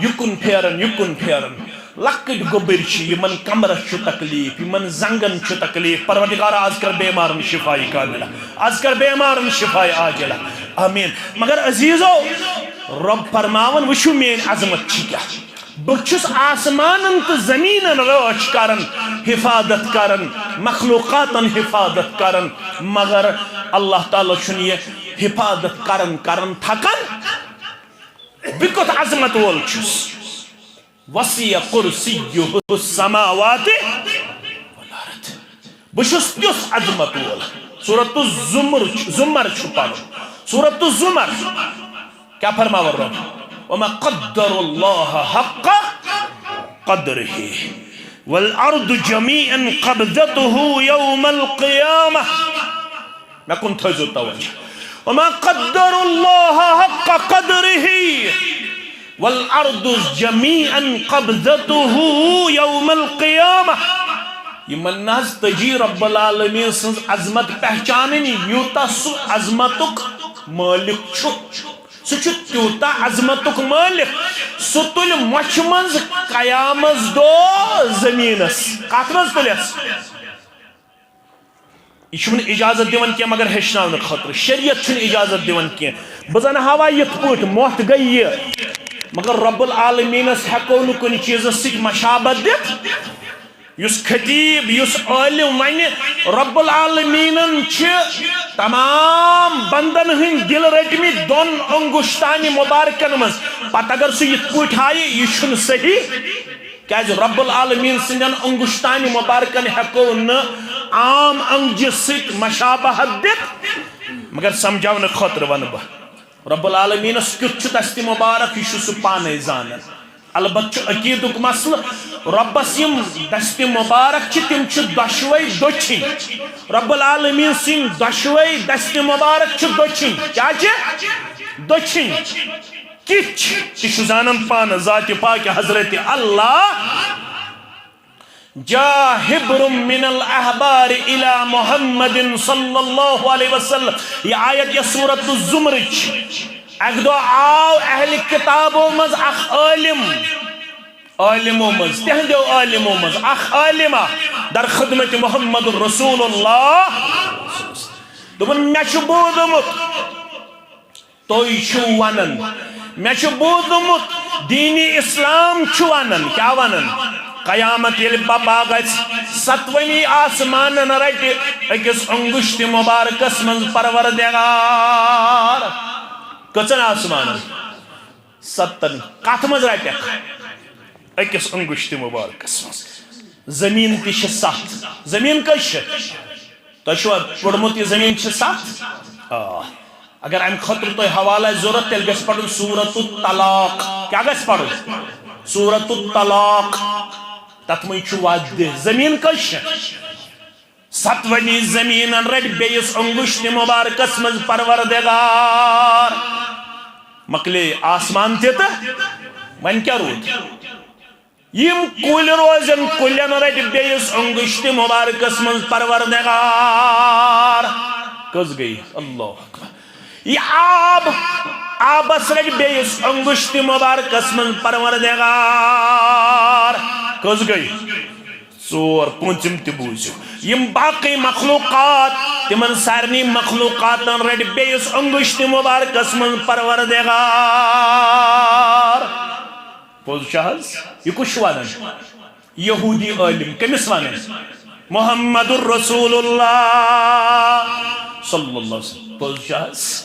یُکُن پھیران، یُکُن پھیران۔ لۄکٕٹۍ گوٚبٕرۍ چھِ، یِمن کمرس چھُ تکلیف، یِمن زنگن چھُ تکلیف۔ پروردگارا، از کر بیمارن شفای کاملہ، از کر بیمارن شفای عاجلہ۔ آمین۔ مگر عزیزو، رۄب فرماوان، وٕچھِو میٲنۍ عظمت چھِ کیٛاہ۔ بہٕ چھُس آسمانن تہٕ زمینن رٲچھ کران، حفاظت کران، مخلوقاتن حفاظت کران، مگر اللہ تعالیٰ چھُنہٕ یہِ حفاظت کران کران تھکان۔ بہٕ کیُتھ عظمت وول چھُس۔ وسع کرسیہ السماوات والارض۔ بہٕ چھُس تیُتھ عظمت وول۔ سورۃ الزمر چھُ، زمر چھُ پرُن۔ سورۃ الزمر۔ کیٛاہ فرماوان رۄب؟ وما قدر اللہ حق قدرہ والارض جمیعا قبضتہ یوم القیامہ۔ مےٚ کُن تھٲیزیو توجہ۔ وما قدر اللہ حق قدرہ والارض جمیعا قبضتہ یوم القیامہ۔ یِمن نہ حظ تجی رب العالمین سٕنٛز عظمت پہچانٕنۍ، یوٗتاہ سُہ عظمتُک مٲلِک چھُ۔ سُہ چھُ تیوٗتاہ عظمتُک مٲلِک، سُہ تُلہِ مۄچھِ منٛز قیامس دۄہ زٔمیٖنس۔ کتھ منٛز تُلٮ۪س؟ یہِ چھُنہٕ اجازت دِوان کینٛہہ مگر ہیٚچھناونہٕ خٲطرٕ۔ شریعت چھُنہٕ اجازت دِوان کینٛہہ۔ بہٕ زن ہاوہا یِتھ پٲٹھۍ، مۄٹھ گٔے یہِ، مگر رب العالمینس ہٮ۪کو نہٕ کُنہِ چیٖزس سۭتۍ مشابت دِتھ۔ یُس خطیب، یُس عٲلم ونہِ، رب العالمینن چھِ تمام بندن ہٕنٛدۍ دِل رٔٹمٕتۍ دۄن انگشتانِ مبارکن منٛز۔ پتہٕ اگر سُہ یِتھ پٲٹھۍ ہایہِ، یہِ چھُنہٕ صحیح۔ کیازِ رب العالمین سٕنٛدٮ۪ن انگشتانِ مبارکن ہٮ۪کو نہٕ عام انگجہِ سۭتۍ مشابہت دِتھ۔ مگر سمجھاونہٕ خٲطرٕ ونہٕ بہٕ، رب العالمینس کیُتھ چھُ دستِ مبارک، یہِ چھُ سُہ پانے زانان۔ البتہ چھُ عقیدُک مسلہٕ، رۄبس یِم دستِ مبارک چھِ، تِم چھِ دۄشوے دٔچھِنۍ۔ رب العالمین سٕنٛدۍ دۄشوے دستِ مبارک چھِ دٔچھِنۍ۔ کیٛاہ چھِ؟ دٔچھِنۍ۔ کِتھ چھِ؟ تہِ چھُ زانان پانہٕ ذاتِ پاکِ حضرت اللہ۔ جاء حبر من الأحبار إلى محمد صلى الله عليه وسلم۔ یہ آیت، یہ سورۃ الزمرٕچ۔ اکہِ دۄہ آو اہلِ کتابو منٛز اکھ عٲلم، عٲلمو منٛز، تہنٛدیو عٲلمو منٛز اکھ عٲلمہ در خدمت محمد رسول اللہ۔ دوٚپُن، مےٚ چھُ بوٗزمُت، تُہۍ چھِو ونان، مےٚ چھُ بوٗزمُت، دیٖنِ اسلام چھُ ونان، کیٛاہ ونان؟ قیامت ییٚلہِ بپا گژھِ، ستوٕنی آسمانن رٹہِ أکِس انگشتِ مبارکس منٛز پروردگار۔ کٔژن آسمانن؟ ستن۔ کتھ منٛز رٹکھ؟ أکِس انگشتِ مبارکس منٛز۔ زمین تہِ چھِ ستھ۔ زمین کٔژ چھِ؟ تۄہہِ چھُوا پوٚرمُت یہِ زٔمیٖن چھِ ستھ؟ آ۔ اگر اَمہِ خٲطرٕ تۄہہِ حوالہٕ آسہِ ضروٗرت، تیٚلہِ گژھِ پَرُن سورۃ الطلاق۔ کیٛاہ گژھِ پَرُن؟ سورۃ الطلاق۔ تَتھ منٛز چھُ وعدٕ۔ زٔمیٖن کٔژ چھِ؟ ستوٕنی زٔمیٖنَن رَٹہِ بیٚیِس اَنگُشتِ مُبارکَس منٛز پروردگار۔ مۄکلے آسمان تہِ تہٕ وۄنۍ کیٛاہ روٗد؟ یِم کُلۍ روزن، کُلٮ۪ن رَٹہِ بیٚیِس اَنگُشتِ مُبارکَس منٛز پروردگار۔ کٔژ گٔے؟ اللہ اکبر۔ یہِ آب، آبَس رَٹہِ بیٚیِس اَنگُشتِ مُبارکَس منٛز پروردگار۔ کٔژ گٔے؟ ژور۔ پوٗنٛژِم تہِ بوٗزِو۔ یِم باقٕے مخلوقات، تِمَن سارنٕے مخلوقاتَن رَٹہِ بیٚیِس اَنگُشتِ مُبارکَس منٛز پروردگار۔ پوٚز چھُ حظ؟ یہِ کُس چھُ وَنان؟ یہوٗدی عٲلِم۔ کٔمِس وَنان؟ محمد رسول اللہ صلی اللہ علیہ وسلم۔ پوٚز چھُ حظ؟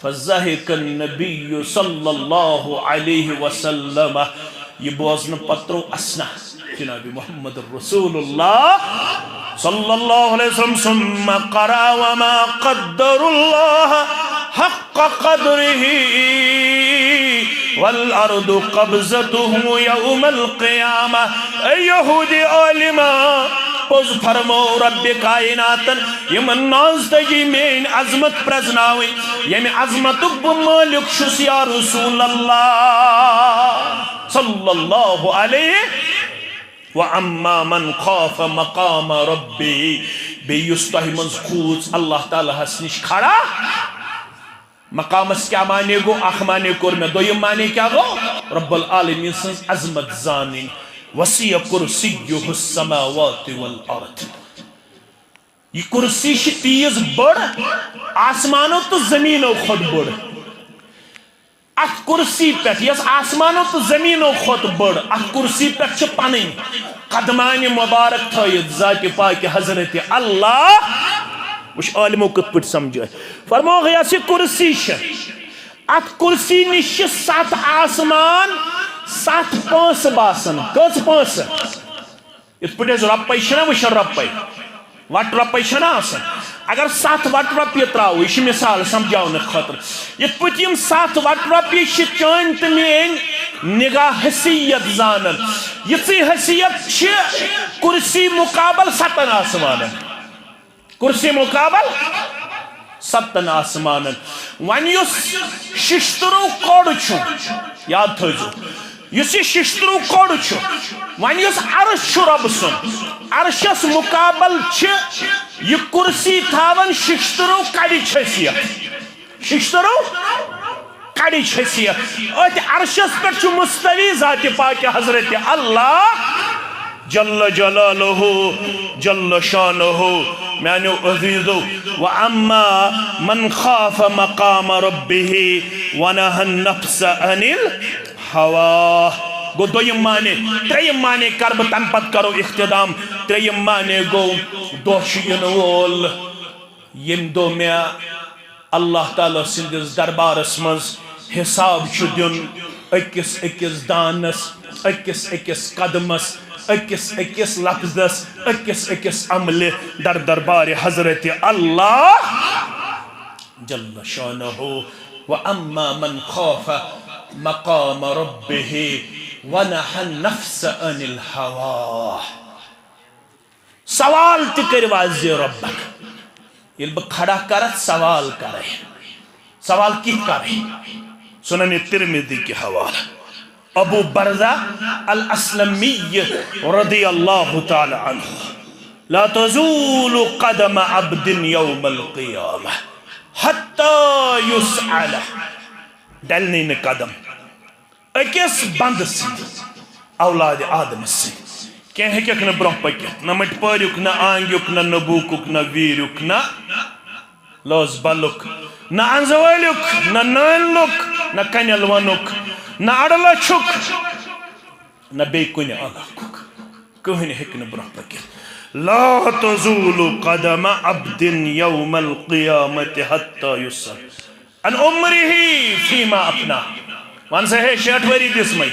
فضحک النبی صلی اللہ علیہ وسلم۔ یہِ بوزنہٕ پتہٕ ترٛوو اسنہ۔ جناب محمد رسول اللہ صلی اللہ علیہ وسلم، ثم قرأ وما قدر اللہ حق قدره والارض قبضته یوم القیامہ۔ اے یہودی عالمہ، پوٚز فرمو رب کائناتن، یِمن نازتگی میٲنۍ عظمت پرزناوٕنۍ، ییٚمہِ عظمتُک بہٕ مٲلِک چھُس یا رسول اللہ صلی اللہ علیہ۔ واما من خاف مقام ربه، بیٚیہِ یُس تۄہہِ منٛز کھوٗژ اللہ تعالیٰ ہس نِش کھڑا۔ مقامس کیٛاہ معنی گوٚو؟ اکھ معنی کوٚر مےٚ، دوٚیِم معنی کیٛاہ گوٚو؟ رب العالمین سٕنٛز عظمت زانٕنۍ۔ وسع کرسیہ السماوات والارض۔ یہِ کرسی چھِ تیٖژ بٔڑ، آسمانو تہٕ زٔمیٖنو کھۄتہٕ بٔڑ۔ اتھ کرسی پٮ۪ٹھ، یۄس آسمانو تہٕ زٔمیٖنو کھۄتہٕ بٔڑ، اتھ کرسی پٮ۪ٹھ چھِ پنٕنۍ قدمانِ مبارک تھٲیِتھ ذاتِ پاکِ حضرت اللہ۔ وٕچھ عالمو کِتھ پٲٹھۍ سمجھٲے۔ فرمووُکھ، یۄس یہِ کرسی چھِ، اتھ کرسی نِش چھِ ستھ آسمان، ستھ پانٛسہٕ باسان۔ کٔژ پانٛسہٕ؟ یِتھ پٲٹھۍ أسۍ رۄپَے چھِنہ وٕچھان، رۄپَے، وَٹہٕ رۄپَے چھَنہ آسان۔ اگر ستھ وَٹہٕ رۄپیہِ ترٛاوو، یہِ چھِ مِثال سَمجھاونہٕ خٲطرٕ، یِتھ پٲٹھۍ یِم ستھ وَٹہٕ رۄپیہِ چھِ چٲنۍ تہٕ میٛٲنۍ نگاہ حیثیت زانان، یِژٕے حیثیت چھِ کرسی مُقابل ستَن آسمانَن۔ کرسی مقابل ستن آسمانن۔ وۄنۍ یُس ششترو کوٚڑ چھُ، یاد تھٲیزیو، یُس یہِ ششترو کوٚڑ چھُ، وۄنۍ یُس عرش چھُ رۄبہٕ سُنٛد، عرشس مقابل چھِ یہِ کرسی تھاوان ششترو کڑِچ حیثیت۔ ششترو کڑِچ حیثیت۔ أتھۍ عرشس پٮ۪ٹھ چھُ مستوی ذاتِ پاکِ حضرت اللہ جل جلالہ، جل شانہ۔ میانیو عزیزو، واما من خاف مقام ربہ ونہى النفس عن الهوى۔ گوٚو دوٚیِم معنی۔ ترٛیٚیِم معنی کر بہٕ، تمہِ پتہٕ کرو اختتام۔ ترٛیٚیِم معنی گوٚو، دۄہ چھُ یِنہٕ وول، ییٚمہِ دۄہ مےٚ اللہ تعالیٰ سٕنٛدِس دربارس منٛز حساب چھُ دیُن أکِس أکِس دانس، أکِس أکِس قدمس، أکِس أکِس لفظس، أکِس أکِس عملہِ در دربارِ حضرت اللہ جل شانہ۔ واما من خاف مقام ربہ ونہى النفس عن الهوى۔ سوال تہِ کٔرِو از زِ رۄبن۔ ییٚلہِ بہٕ کھڑا کرتھ سوال کرے، سوال کِتھ کرے؟ سنن ترمذی کہِ حوالہٕ ابو برزہ الاسلمی رضی اللہ تعالیٰ عنہ، لا تزول قدم عبد یوم القیامہ حتی یسأل۔ ڈلنٕے نہٕ قدم أکِس بندٕ سٕنٛدِ، اولادِ آدمہٕ سٕنٛدِ۔ کینٛہہ ہیٚکٮ۪کھ نہٕ برٛونٛہہ پٔکِتھ، نہ مٔٹۍ پٲریُک، نہ آنٛگیُک، نہ نبوٗکُک، نہ ویٖریُک، نہ لوز بلُک، نہ انزٕ وٲلیُک، نہ نٲنۍ لُک، نہ کنٮ۪ل ونُک، نہ اڑٕ لٔچھُک، نہ بیٚیہِ کُنہِ علاقُک۔ کٕہٕنۍ ہیٚکہِ نہٕ برٛونٛہہ پٔکِتھ۔ لا تزول قدم عبد یوم القیامة حتی یسأل عن عمره فیما افناہ۔ وَن سا ہے، شیٹھ ؤری دِژمَے۔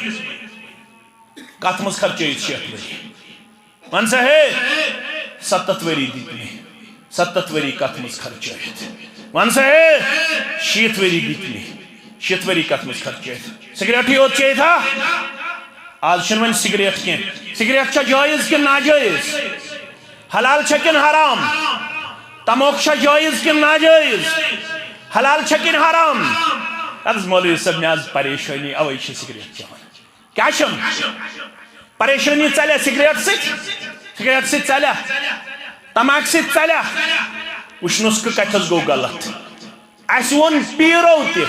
کَتھ منٛز خرچٲیِتھ شیٹھ ؤری؟ وَن سا ہے، سَتَتھ ؤری دِتۍ مےٚ۔ سَتَتھ ؤری کَتھ منٛز خرچٲیِتھ؟ وَن سا ہے، شیٖتھ ؤری دِتۍ مےٚ۔ شیٖتھ ؤری کَتھ منٛز خرچٲیِتھ؟ سگریٹٕے یوت چیٚیِتھا؟ آز چھُنہٕ وۄنۍ سگریٹ کینٛہہ۔ سگریٹ چھا جٲیِز کِنہٕ ناجٲیِز؟ حلال چھا کِنہٕ حرام؟ تموک چھا جٲیِز کِنہٕ ناجٲیِز؟ حلال چھا کِنہٕ حرام؟ عرض مولوی صٲب، مےٚ حظ پریشٲنی، اَوَے چھِ سگریٹ چٮ۪وان۔ کیٛاہ چھَم؟ پریشٲنی ژَلیا سگریٹ سۭتۍ؟ سگریٹ سۭتۍ ژَلیا؟ تماک سۭتۍ ژَلیا؟ وٕچھ نُسخہٕ کَتھَس گوٚو غلط۔ اَسہِ ووٚن پیٖرو تہِ،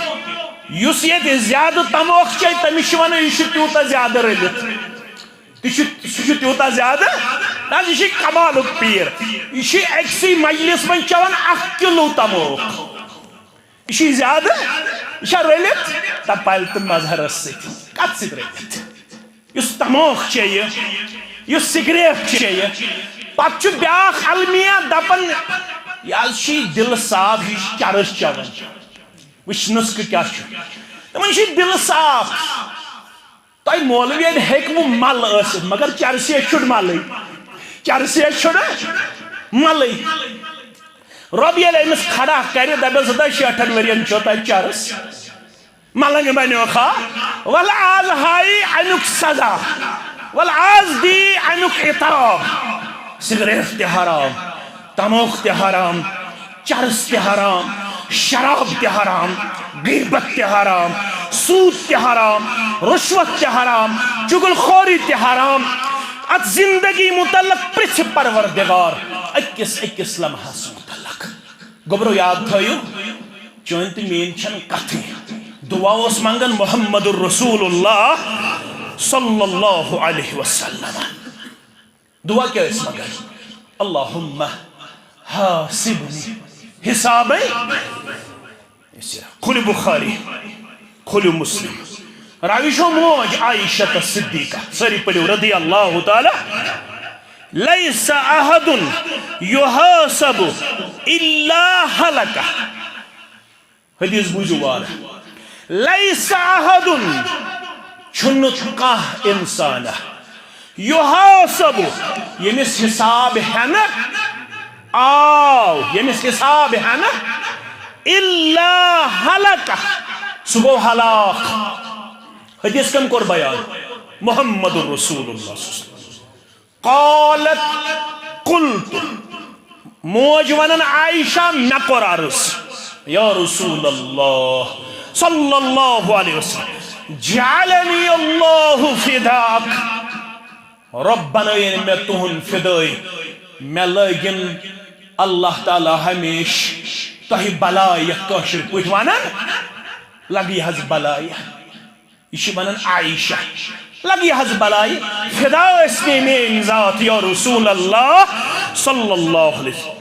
یُس ییٚتہِ زیادٕ تموکھ چیٚیہِ، تٔمِس چھِ وَنان، یہِ چھُ تیوٗتاہ زیادٕ رٔلِتھ۔ تہِ چھُ، سُہ چھُ تیوٗتاہ زیادٕ۔ نہ حظ، یہِ چھُ کمالُک پیٖر۔ یہِ چھُ أکسٕے مجلس منٛز چٮ۪وان اَکھ کِلوٗ تموکھ۔ یہِ چھُ زیادٕ، یہِ چھا رٔلِتھ؟ تپالہِ تہٕ مظہرس سۭتۍ۔ کَتھ سۭتۍ رٔلِتھ؟ یُس تموکھ چیٚیہِ، یُس سگریٹ چیٚیہِ، پتہٕ چھُ بیٛاکھ المیہ دپان، یہِ حظ چھُ یہِ دِلہٕ صاف، یہِ چھُ چرس چٮ۪وان۔ وٕچھ نُسخہٕ کیٛاہ چھُ۔ دپان، یہِ چھُ دِلہٕ صاف۔ تۄہہِ مولوین ہیٚکہِ وۄنۍ مل ٲسِتھ، مگر چرسیس چھُنہٕ ملٕے۔ چرسیس چھُنہٕ ملٕے۔ رۄب ییٚلہِ أمِس کھڑا کرِ، دَپٮ۪س، "ہتا شیٹھن ؤرین چھو تۄہہِ چرس ملنگ بنیوکھا؟ ول آز ہایی امیُک سزا، ول آز دی امیُک عتاب۔ سگریٹ تہِ حرام، تموک تہِ حرام، چرس تہِ حرام، شراب تہِ حرام، غیبت تہِ حرام، سود تہِ حرام، رشوت تہِ حرام، چغل خوری تہِ حرام۔ اتھ زندگی متعلق پرژھِ پروردگار أکِس أکِس لمحس متعلق۔" گوٚبرو، یاد تھٲیِو، چٲنۍ تہٕ میٲنۍ چھنہٕ کتھٕے۔ دعا اوس منگان محمد رسول اللہ صلی اللہ علیہ وسلم۔ دعا کیٛاہ ٲسۍ منگان؟ "اللہم حاسبنی حسابا یسیرا۔" کھوٗلِو بخاری، کھوٗلِو مسلم۔ راوی چھو موج عائشہ صدیقہ۔ سٲری پٔرِو، رضی اللہ تعالی۔ "لیس احد یحاسب الا ہلکہ۔" حدیث بوٗزِو وارٕ۔ "لیس احد"، چھُنہٕ کانٛہہ اِنسان، "یحاسب"، ییٚمِس حساب ہٮ۪نہٕ آو، ییٚمِس حساب ہٮ۪نہٕ، "الا ہلکہ"، سُہ گوٚو ہلاک۔ حدیث کٔمۍ کوٚر بیان؟ محمد رسول اللہ صلی اللہ علیہ وسلم۔ قالت قلت، موج ونان عائشہ، مےٚ کوٚر عرض، یا رسول اللہ صلی اللہ علیہ وسلم، جعلنی اللہ فداک، رۄب بنٲیِن مےٚ تُہُنٛد فدٲے، مےٚ لٲگِن اللہ تعالیٰ ہمیشہِ تۄہہِ بلاے، یتھ کٲشِر پٲٹھۍ ونان لگہِ حظ بلاے۔ یہِ چھِ ونان عائشہ، لگہِ حظ بلاے، فدا ٲسۍ مےٚ میٲنۍ ذات یا رسول اللہ صلی اللہ علیہ وسلم۔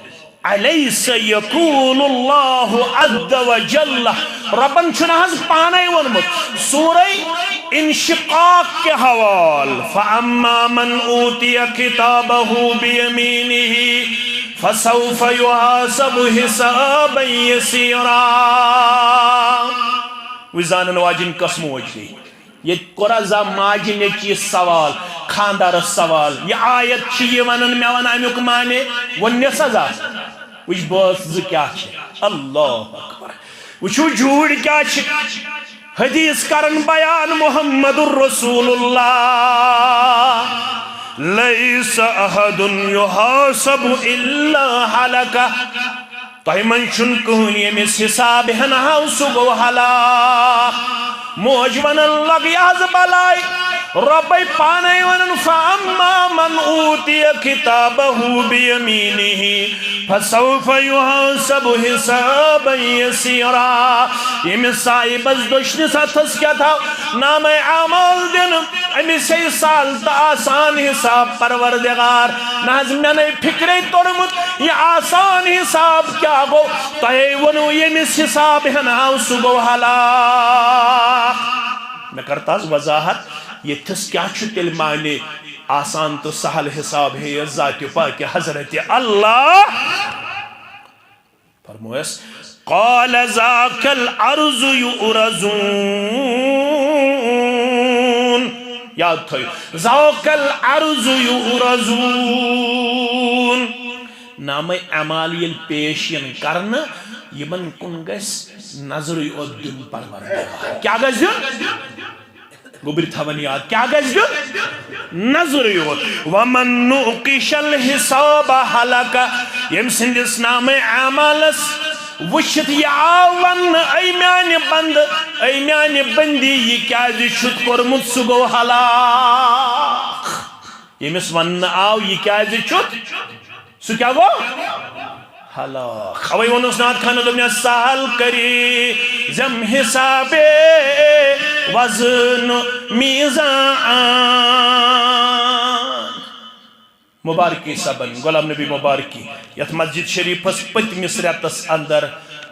الیس یقول اللہ عز وجل، رۄبن چھُنہٕ حظ پانے ووٚنمُت سورہ انشقاق کہِ حوال، فاما من اوتی کتابہ بیمینہ فسوف یحاسب حسابا یسیرا۔ وۄنۍ زانن واجِنۍ کۄس موج گٔے؟ ییٚتہِ کوٚرا زانٛہہ ماجہِ نیٚچوِس سوال، خانٛدارس سوال؟ یہِ آیت چھِ یہِ ونان، مےٚ ون امیُک معنی، ووٚننس حظ آس۔ وٕچھ بٲژ زٕ کیٛاہ چھِ۔ اللہ اکبر۔ وٕچھِو جھوٗٹۍ کیٛاہ چھِ۔ حدیث کرن بیان محمد رسول اللہ، لیس احد یحاسب الا ہلکہ۔ تۄہہِ منٛز چھُنہٕ کٕہٕنۍ ییٚمِس حساب ہٮ۪نہٕ ہاو، سُہ گوٚو ہلاک۔ موج ونان، لگہِ حظ بلاے، رۄبے پانے ونان، فاما من اوتی کتابہ بیمینہ فسوف یحاسب حسابا یسیرا۔ ییٚمِس صاحبس دٔچھنِس اتھس کیٛاہ تھاو نامہ اعمال دِنہٕ، أمِس ہے سہل تہٕ آسان حساب پروردگار۔ نہ حظ، مےٚ نے فکرے توٚرمُت، یہِ آسان حساب کیٛاہ گوٚو؟ تۄہے ووٚنوُ، ییٚمِس حساب ہٮ۪نہٕ آو، سُہ گوٚو ہلاک۔ مےٚ کٔر تَس وضاحت، ییٚتھس کیٛاہ چھُ تیٚلہِ معنی آسان تہٕ سہل حساب ہے ذاتِ پاکہِ حضرت اللہ۔ فرمویس، قال ذاک العرض یعرضون۔ یاد تھٲیِو، ذاک العرض یعرضون۔ نامہ اعمال ییٚلہِ پیش یِن کرنہٕ، یِمن کُن گژھِ نظرٕے یوت دیُن پروردگار۔ کیٛاہ گژھِ دیُن؟ گوٚبرۍ تھاوان یاد، کیٛاہ گژھِ دیُن؟ نظرٕے یوت۔ ومن نوقش الحساب ہلک۔ ییٚمۍ سٕنٛدِس نامہ اعمالس وٕچھِتھ یہِ آو وننہٕ، اے میانہِ بندٕ، اے میانہِ بندی، یہِ کیٛازِ چھُتھ کوٚرمُت، سُہ گوٚو ہلاک۔ ییٚمِس وننہٕ آو، یہِ کیٛازِ چھُتھ، سُہ کیٛاہ گوٚو؟ ہلاک۔ اوے ووٚنُس نعت خانو، دوٚپنس، سہل کری زم حساب وزن میزان۔ مبارکی صٲبن، غلام نبی مبارکی، یتھ مسجد شریفس پٔتمِس رٮ۪تس اندر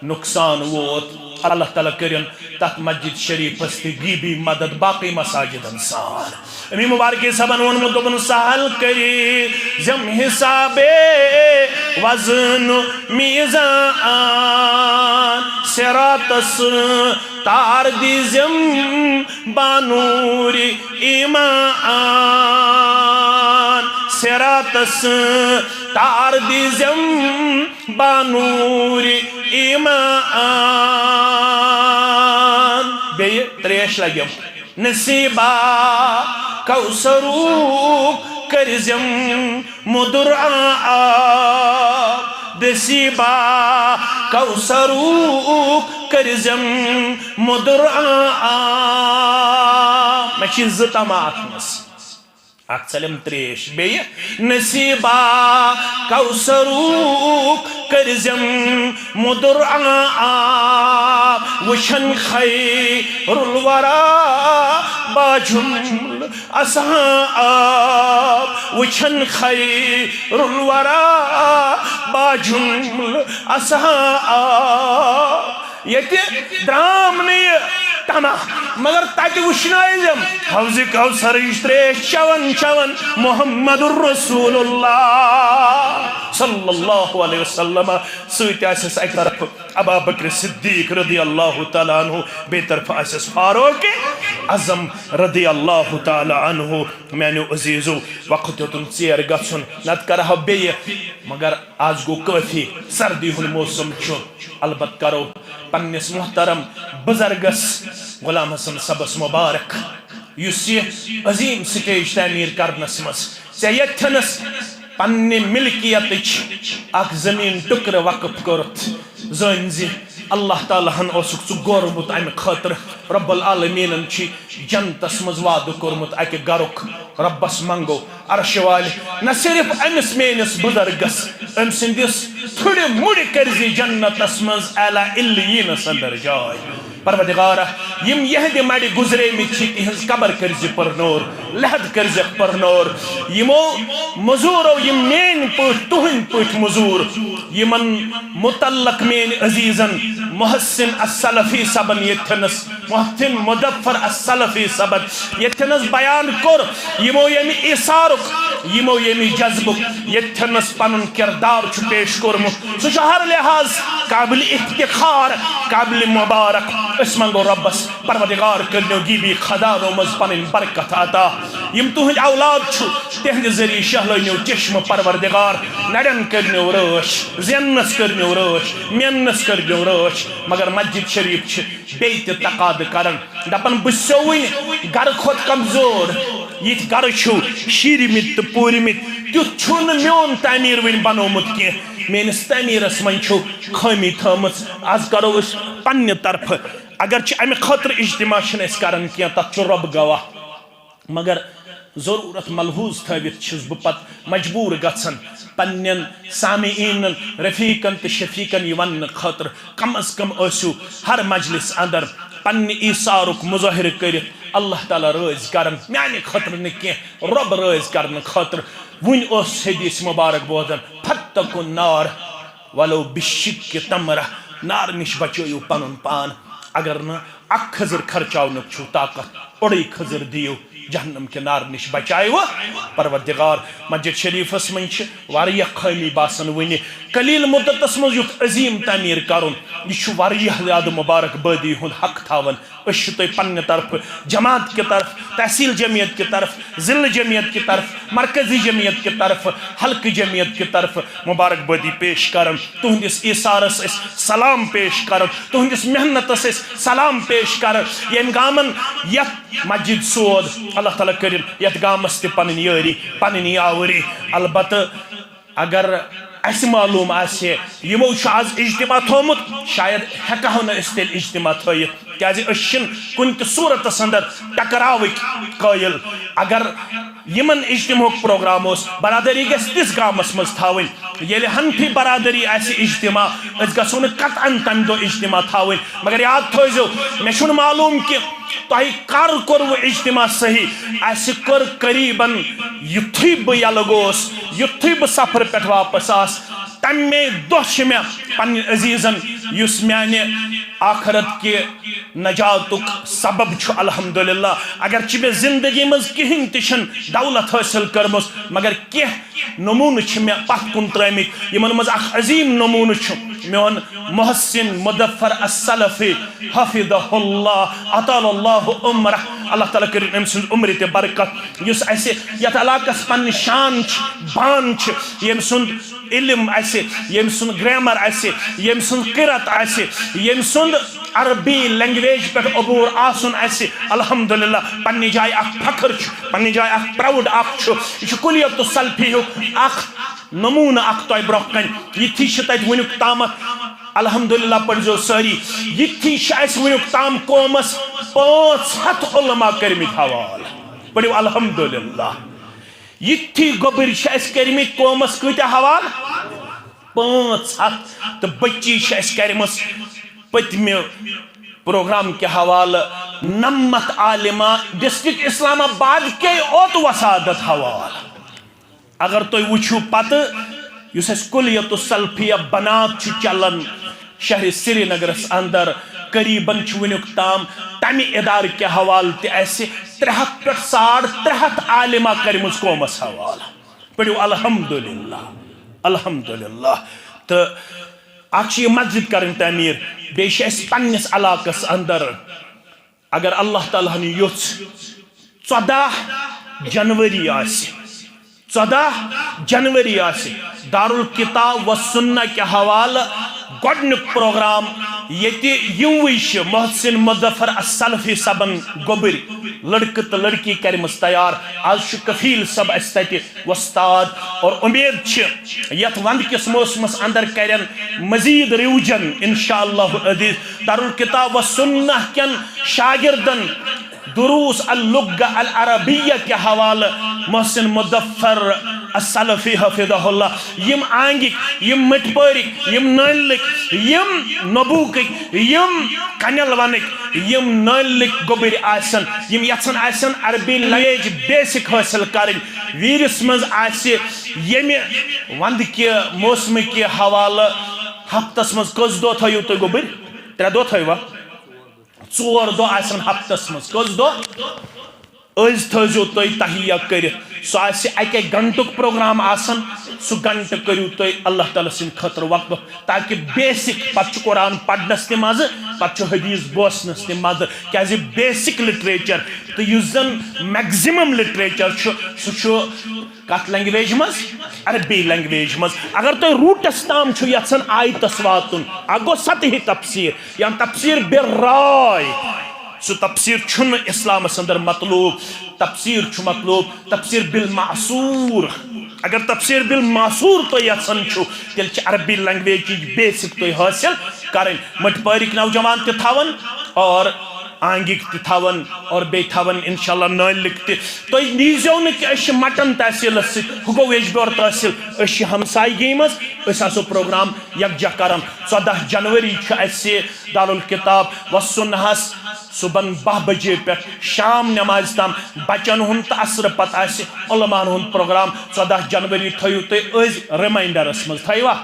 نقصان ووت، اللہ تعالیٰ کٔرِن تتھ مسجد شریفس تہِ غیبی مدد باقی مساجدن سان۔ امی مبارکی صٲبن ووٚنمُت، دوٚپُن، سہل کٔرِو زم حسابے وزن میزان، صراطس تار دیزم بانور ایمان، صراطس تار دیزم بانور ایمان۔ بیٚیہِ تریش لگیم۔ نصیبا کوثروک کٔرزم مُدُر آب، نصیبا کوثروک کٔرزم مُدُر آب۔ مےٚ چھِ زٕ تماہ اتھ منٛز۔ اکھ ژلم تریش، بیٚیہِ نصیبا کوثروک کٔرزم مُدُر آب۔ وٕچھن خیر الورا باجُمل اسہاں آب، وٕچھن خیر الورا باجُمل اسہاں آب۔ ییٚتہِ درٛام نہٕ یہِ تماہ، مگر تتہِ وٕچھنٲوِم حوض کوثرٕچ تریش چٮ۪وان چٮ۪وان محمد رسول اللہ صلی اللہ علیہ وسلم۔ سۭتۍ آسٮ۪س اکہِ طرفہٕ ابا بکر صدیق رضی اللہ تعالیٰ عنہ، بیٚیہِ طرفہٕ آسٮ۪س فاروق اعظم رضی اللہ تعالیٰ عنہ۔ میانیو عزیزو، وقت یوتن ژیر گژھُن، نتہٕ کرہو بیٚیہِ، مگر آز گوٚو کٲفی، سردی ہُنٛد موسم چھُ۔ البتہ کرو پننِس محترم بزرگس غلام حسن صٲبس مبارک، یُس یہِ عظیم سٹیج تعمیر کرنس منٛز ژےٚ ییٚتھٮ۪نس پننہِ ملکیتٕچ اکھ زمین ٹُکرٕ وقف کوٚرُتھ۔ زٲنۍ زِ اللہ تعالیٰ ہن اوسُکھ ژٕ گورمُت امہِ خٲطرٕ۔ رب العالمینن چھُ جنتس منٛز وعدٕ کوٚرمُت اکہِ گرُک۔ ربس منگو عرشہِ والہِ نہ صرف أمِس میٲنِس بزرگس، أمۍ سٕنٛدِس تھُرِ مُرِ کٔرزِ جنتس منٛز اعلیٰ علیٖنس اندر جاے۔ پروردگارا، یِم یِہنٛدِ مَرِ گُزریمٕتۍ چھِ، تِہنٛز قبر کٔرزِ پرنور، لحد کٔرزٮ۪کھ پرنور۔ یِمو مزوٗرو، یِم میٲنۍ پٲٹھۍ، تُہنٛدۍ پٲٹھۍ مزوٗر، یِمن متعلق میٲنۍ عزیزن محسن السلفی صٲبن ییٚتھٮ۪نس، محسن مظفر السلفی صٲبن ییٚتھٮ۪نس بیان کوٚر، یِمو ییٚمہِ ایثارُک، یِمو ییٚمہِ جذبُک ییٚتھٮ۪نس پنُن کردار چھُ پیش کوٚرمُت، سُہ چھُ ہر لحاظ قابل افتخار، قابل مبارک۔ أسۍ منگو رۄبس، پروردگار کٔرنیو غیبی خزانو منٛز پنٕنۍ برکت عطا۔ یِم تُہنٛدۍ اولاد چھُ، تِہنٛدِ ذٔریعہٕ شہلٲنیو چشمہٕ پروردگار، نرٮ۪ن کٔرنیو رٲچھ، زیننس کٔرنیو رٲچھ، میننس کٔرنیو رٲچھ۔ مگر مسجد شریف چھِ بیٚیہِ تہِ تقاضہٕ کران، دپان، بہٕ چھُسو وٕنہِ گرٕ کھۄتہٕ کمزور۔ یِتھۍ گرٕ چھِو شیٖرمٕتۍ تہٕ پوٗرمٕتۍ، تیُتھ چھُنہٕ میون تعمیٖر وٕنہِ بنومُت کینٛہہ۔ میٲنِس تعمیٖرس منٛز چھُو خٲمی تھٲومٕژ۔ از کرو أسۍ پننہِ طرفہٕ، اگرچہِ امہِ خٲطرٕ اجتماع چھِنہٕ أسۍ کران کینٛہہ، تتھ چھُ رۄب گواہ۔ مگر ضروٗرت ملحوظ تھٲوِتھ چھُس بہٕ پتہٕ مجبوٗر گژھان پننٮ۪ن سامعیٖنن، رفیقن تہٕ شفیقن یہِ وننہٕ خٲطرٕ، کم از کم ٲسِو ہر مجلس اندر پننہِ ایثارُک مظٲہرٕ کٔرِتھ اللہ تعالیٰ رٲضۍ کران، میانہِ خٲطرٕ نہٕ کینٛہہ، رۄب رٲضۍ کرنہٕ خٲطرٕ۔ وُنہِ اوس حدیث مبارک بوزان، فاتقوا النار ولو بشق تمرہ، نار نِش بچٲیِو پنُن پان، اگر نہٕ اکھ کھٔزٕر خرچاونُک چھُو طاقت، اوٚڑُے کھٔزٕر دِیِو، جہنم کہِ نارٕ نِش بچایوٕ پروردگار۔ مسجد شریفس منٛز چھِ واریاہ خٲمی باسان وُنہِ۔ قلیل مدتس منٛز یُتھ عظیم تعمیٖر کرُن، یہِ چھُ واریاہ زیادٕ مبارک بٲدی ہُنٛد حق تھاوان۔ أسۍ چھِ تۄہہِ پننہِ طرفہٕ، جماعت کہِ طرف، تحصیل جمعیت کہِ طرف، ضلع جمعیت کہِ طرف، مرکزی جمعیت کہِ طرف، حلقہٕ جمعیت کہِ طرف مبارک بٲدی پیش کران۔ تُہنٛدِس ایثارس أسۍ سلام پیش کران، تُہنٛدِس محنتس أسۍ سلام پیش کران۔ ییٚمۍ گامن یتھ مسجد سوز، اللہ تعالیٰ کٔرِن یتھ گامس تہِ پنٕنۍ یٲری، پنٕنۍ یاوری۔ البتہٕ اگر اسہِ معلوم آسہِ ہے، یِمو چھُ آز اجتماع تھوٚومُت، شاید ہٮ۪کہٕ ہو نہٕ أسۍ تیٚلہِ اجتماع تھٲیِتھ، کیازِ أسۍ چھِنہٕ کُنہِ تہِ صورتس اندر ٹکراوٕکۍ قٲیل۔ اگر یِمن اجتماعُک پروگرام اوس، برادری گژھِ تِس گامس منٛز تھاوٕنۍ۔ ییٚلہِ حنفی برادری آسہِ اجتماع، أسۍ گژھو نہٕ قطعاً تمہِ دۄہ اجتماع تھاوٕنۍ۔ مگر یاد تھٲیزیو، مےٚ چھُنہٕ معلوم کہِ تۄہہِ کر کوٚروٕ اجتماع صحیح۔ اسہِ کوٚر قریباً، یُتھُے بہٕ یلہٕ گوس، یُتھُے بہٕ سفرٕ پٮ۪ٹھ واپس آس، تمے دۄہ چھِ مےٚ پننٮ۪ن عزیزن، یُس میانہِ آخرت کہِ نجاتُک سبب چھُ، الحمدللہ۔ اگرچہِ مےٚ زندگی منٛز کِہیٖنۍ تہِ چھَنہٕ دولت حٲصِل کٔرمٕژ، مگر کینٛہہ نموٗنہٕ چھِ مےٚ پتھ کُن ترٲمٕتۍ، یِمن منٛز اکھ عظیٖم نموٗنہٕ چھُ میون محسن مظفر السلفی، حفظہ اللہ، اطال اللہ عمرہ، اللہ تعالیٰ کٔرِن أمۍ سٕنٛز عمرِ تہِ برکت، یُس اَسہِ یَتھ علاقس پننہِ شان چھِ، بان چھِ، ییٚمہِ سُنٛد علم آسہِ، ییٚمہِ سُنٛد grammar آسہِ، ییٚمہِ سُنٛد قرت آسہِ، ییٚمہِ سُنٛد عربی language پٮ۪ٹھ عبور آسُن آسہِ، الحمدللہ، پننہِ جایہِ اکھ فخر چھُ، پننہِ جایہِ اکھ proud اکھ چھُ۔ یہِ چھُ کلیت السلفی ہُک اکھ نموٗنہٕ اکھ تۄہہِ برونٛہہ کنہِ۔ یِتھی چھِ تتہِ وٕنیُک تامتھ، الحمدللہ، پٔرزیو سٲری، یِتھی چھِ اَسہِ وٕنیُک تام قومس پانٛژھ ہتھ علماء کٔرمٕتۍ حوالہٕ۔ پٔرِو الحمدللہ۔ یِتھی گوٚبٕرۍ چھِ اَسہِ کٔرمٕتۍ قومس کۭتیٛاہ حوالہٕ؟ پانٛژھ ہتھ۔ تہٕ بٔچی چھِ اَسہِ کَرِمٕژ پٔتمہِ پروگرام کہِ حوالہٕ نَمَتھ عالمہ district اسلام آباد کے اوت وسادت حوالہٕ۔ اگر تُہۍ وٕچھِو پتہٕ یُس اَسہِ کلیت السلفیہ بنات چھُ چلان شہرِ سرینگرس اندر، قریباً چھُ وٕنیُک تام تَمہِ ادارٕ کہِ حوالہٕ تہِ اَسہِ ترٛےٚ ہتھ پٮ۪ٹھ ساڑ ترٛےٚ ہتھ عالمہ کٔرمٕژ قومس حوالہٕ۔ پٔرِو الحمدللہ، الحمدللہ۔ تہٕ اکھ چھِ یہِ مسجد کرٕنۍ تعمیٖر، بیٚیہِ چھِ اَسہِ پننِس علاقس اندر، اگر اللہ تعالیٰ ہن یوٚژھ، ژۄداہ جنوری آسہِ، ژۄداہ جنوری آسہِ دارالکتاب و سنہ کہِ حوالہٕ گۄڈنیُک پروگرام، ییٚتہِ یِموٕے چھِ محسن مظفر السلفی صٲبن گوٚبٕرۍ لڑکہٕ تہٕ لڑکی کَرِمٕژ تیار۔ آز چھُ کفیل صٲب اَسہِ تَتہِ وۄستاد، اور اُمید چھِ یَتھ وَندٕ کِس موسمَس اندر کَرن مزید رِوجن انشاءاللہ عزیز۔ دارالکتاب و سنہ کٮ۪ن شاگردن دروس اللغہ العربیہ کہِ حوالہٕ محسن مظفر السلفی حفظہ اللہ، یِم آنگِکۍ، یِم مٔٹۍ پٲرِکۍ، یِم نٲلِکۍ، یِم نبوکٕکۍ، یِم کنٮ۪ل ونٕکۍ، یِم نٲلِکۍ گوٚبٕرۍ آسن، یِم یژھان آسن عربی language basic حٲصِل کرٕنۍ، ویٖرِس منٛز آسہِ ییٚمہِ ونٛدٕ کہِ موسمہٕ کہِ حوالہٕ ہفتس منٛز کٔژ دۄہ تھٲیِو تُہۍ گوٚبٕرۍ؟ ترٛےٚ دۄہ تھٲیوا؟ ژور دۄہ آسن ہفتس منٛز۔ کٔژ دۄہ؟ أزۍ تھٲیزیو تُہۍ تہیہ کٔرِتھ۔ سُہ آسہِ اَکے گھنٹُک پروگرام آسان، سُہ گھنٹہٕ کٔرِو تُہۍ اللہ تعالیٰ سٕنٛدِ خٲطرٕ وقف، تاکہِ basic، پتہٕ چھُ قرآن پرنس تہِ مزٕ، پتہٕ چھُ حدیث بوزنس تہِ مزٕ، کیازِ basic literature تہٕ یُس زن maximum literature چھُ، سُہ چھُ کتھ language منٛز؟ عربی language منٛز۔ اگر تُہۍ روٗٹس تام چھُ یژھان آیتس واتُن، اکھ گوٚو سطحی تفسیٖر یا تفسیٖر بے راے، سُہ تفسیٖر چھُنہٕ اسلامس اندر مطلوب۔ تفسیٖر چھُ مطلوب تفسیٖر بالمعثور۔ اگر تفسیٖر بالمعثور تُہۍ یژھان چھُو، تیٚلہِ چھِ عربی language بے basic تُہۍ حٲصِل کرٕنۍ۔ مٔٹۍ پٲرِکۍ نوجوان تہِ تھاوان اور آنگِکۍ تہِ تھاوان اور بیٚیہِ تھاوان انشاءاللہ نٲلِکۍ تہِ۔ تُہۍ نیٖزیو نہٕ کہِ أسۍ چھِ مٹن تحصیٖلس سۭتۍ، ہُہ گوٚو ییٚجبیور تحصیٖل، أسۍ چھِ ہمسایگی منٛز، أسۍ آسو پروگرام یکجاہ کران۔ ژۄداہ جنوری چھُ اَسہِ دارالکتاب و سنہس صبحن باہ بجے پٮ۪ٹھ شام نمازِ تام بچن ہُنٛد تہٕ عصرٕ پتہٕ آسہِ علماہن ہُنٛد پروگرام۔ ژۄداہ جنوری تھٲیِو تُہۍ أزۍ ریماینڈرس منٛز، تھٲیوا؟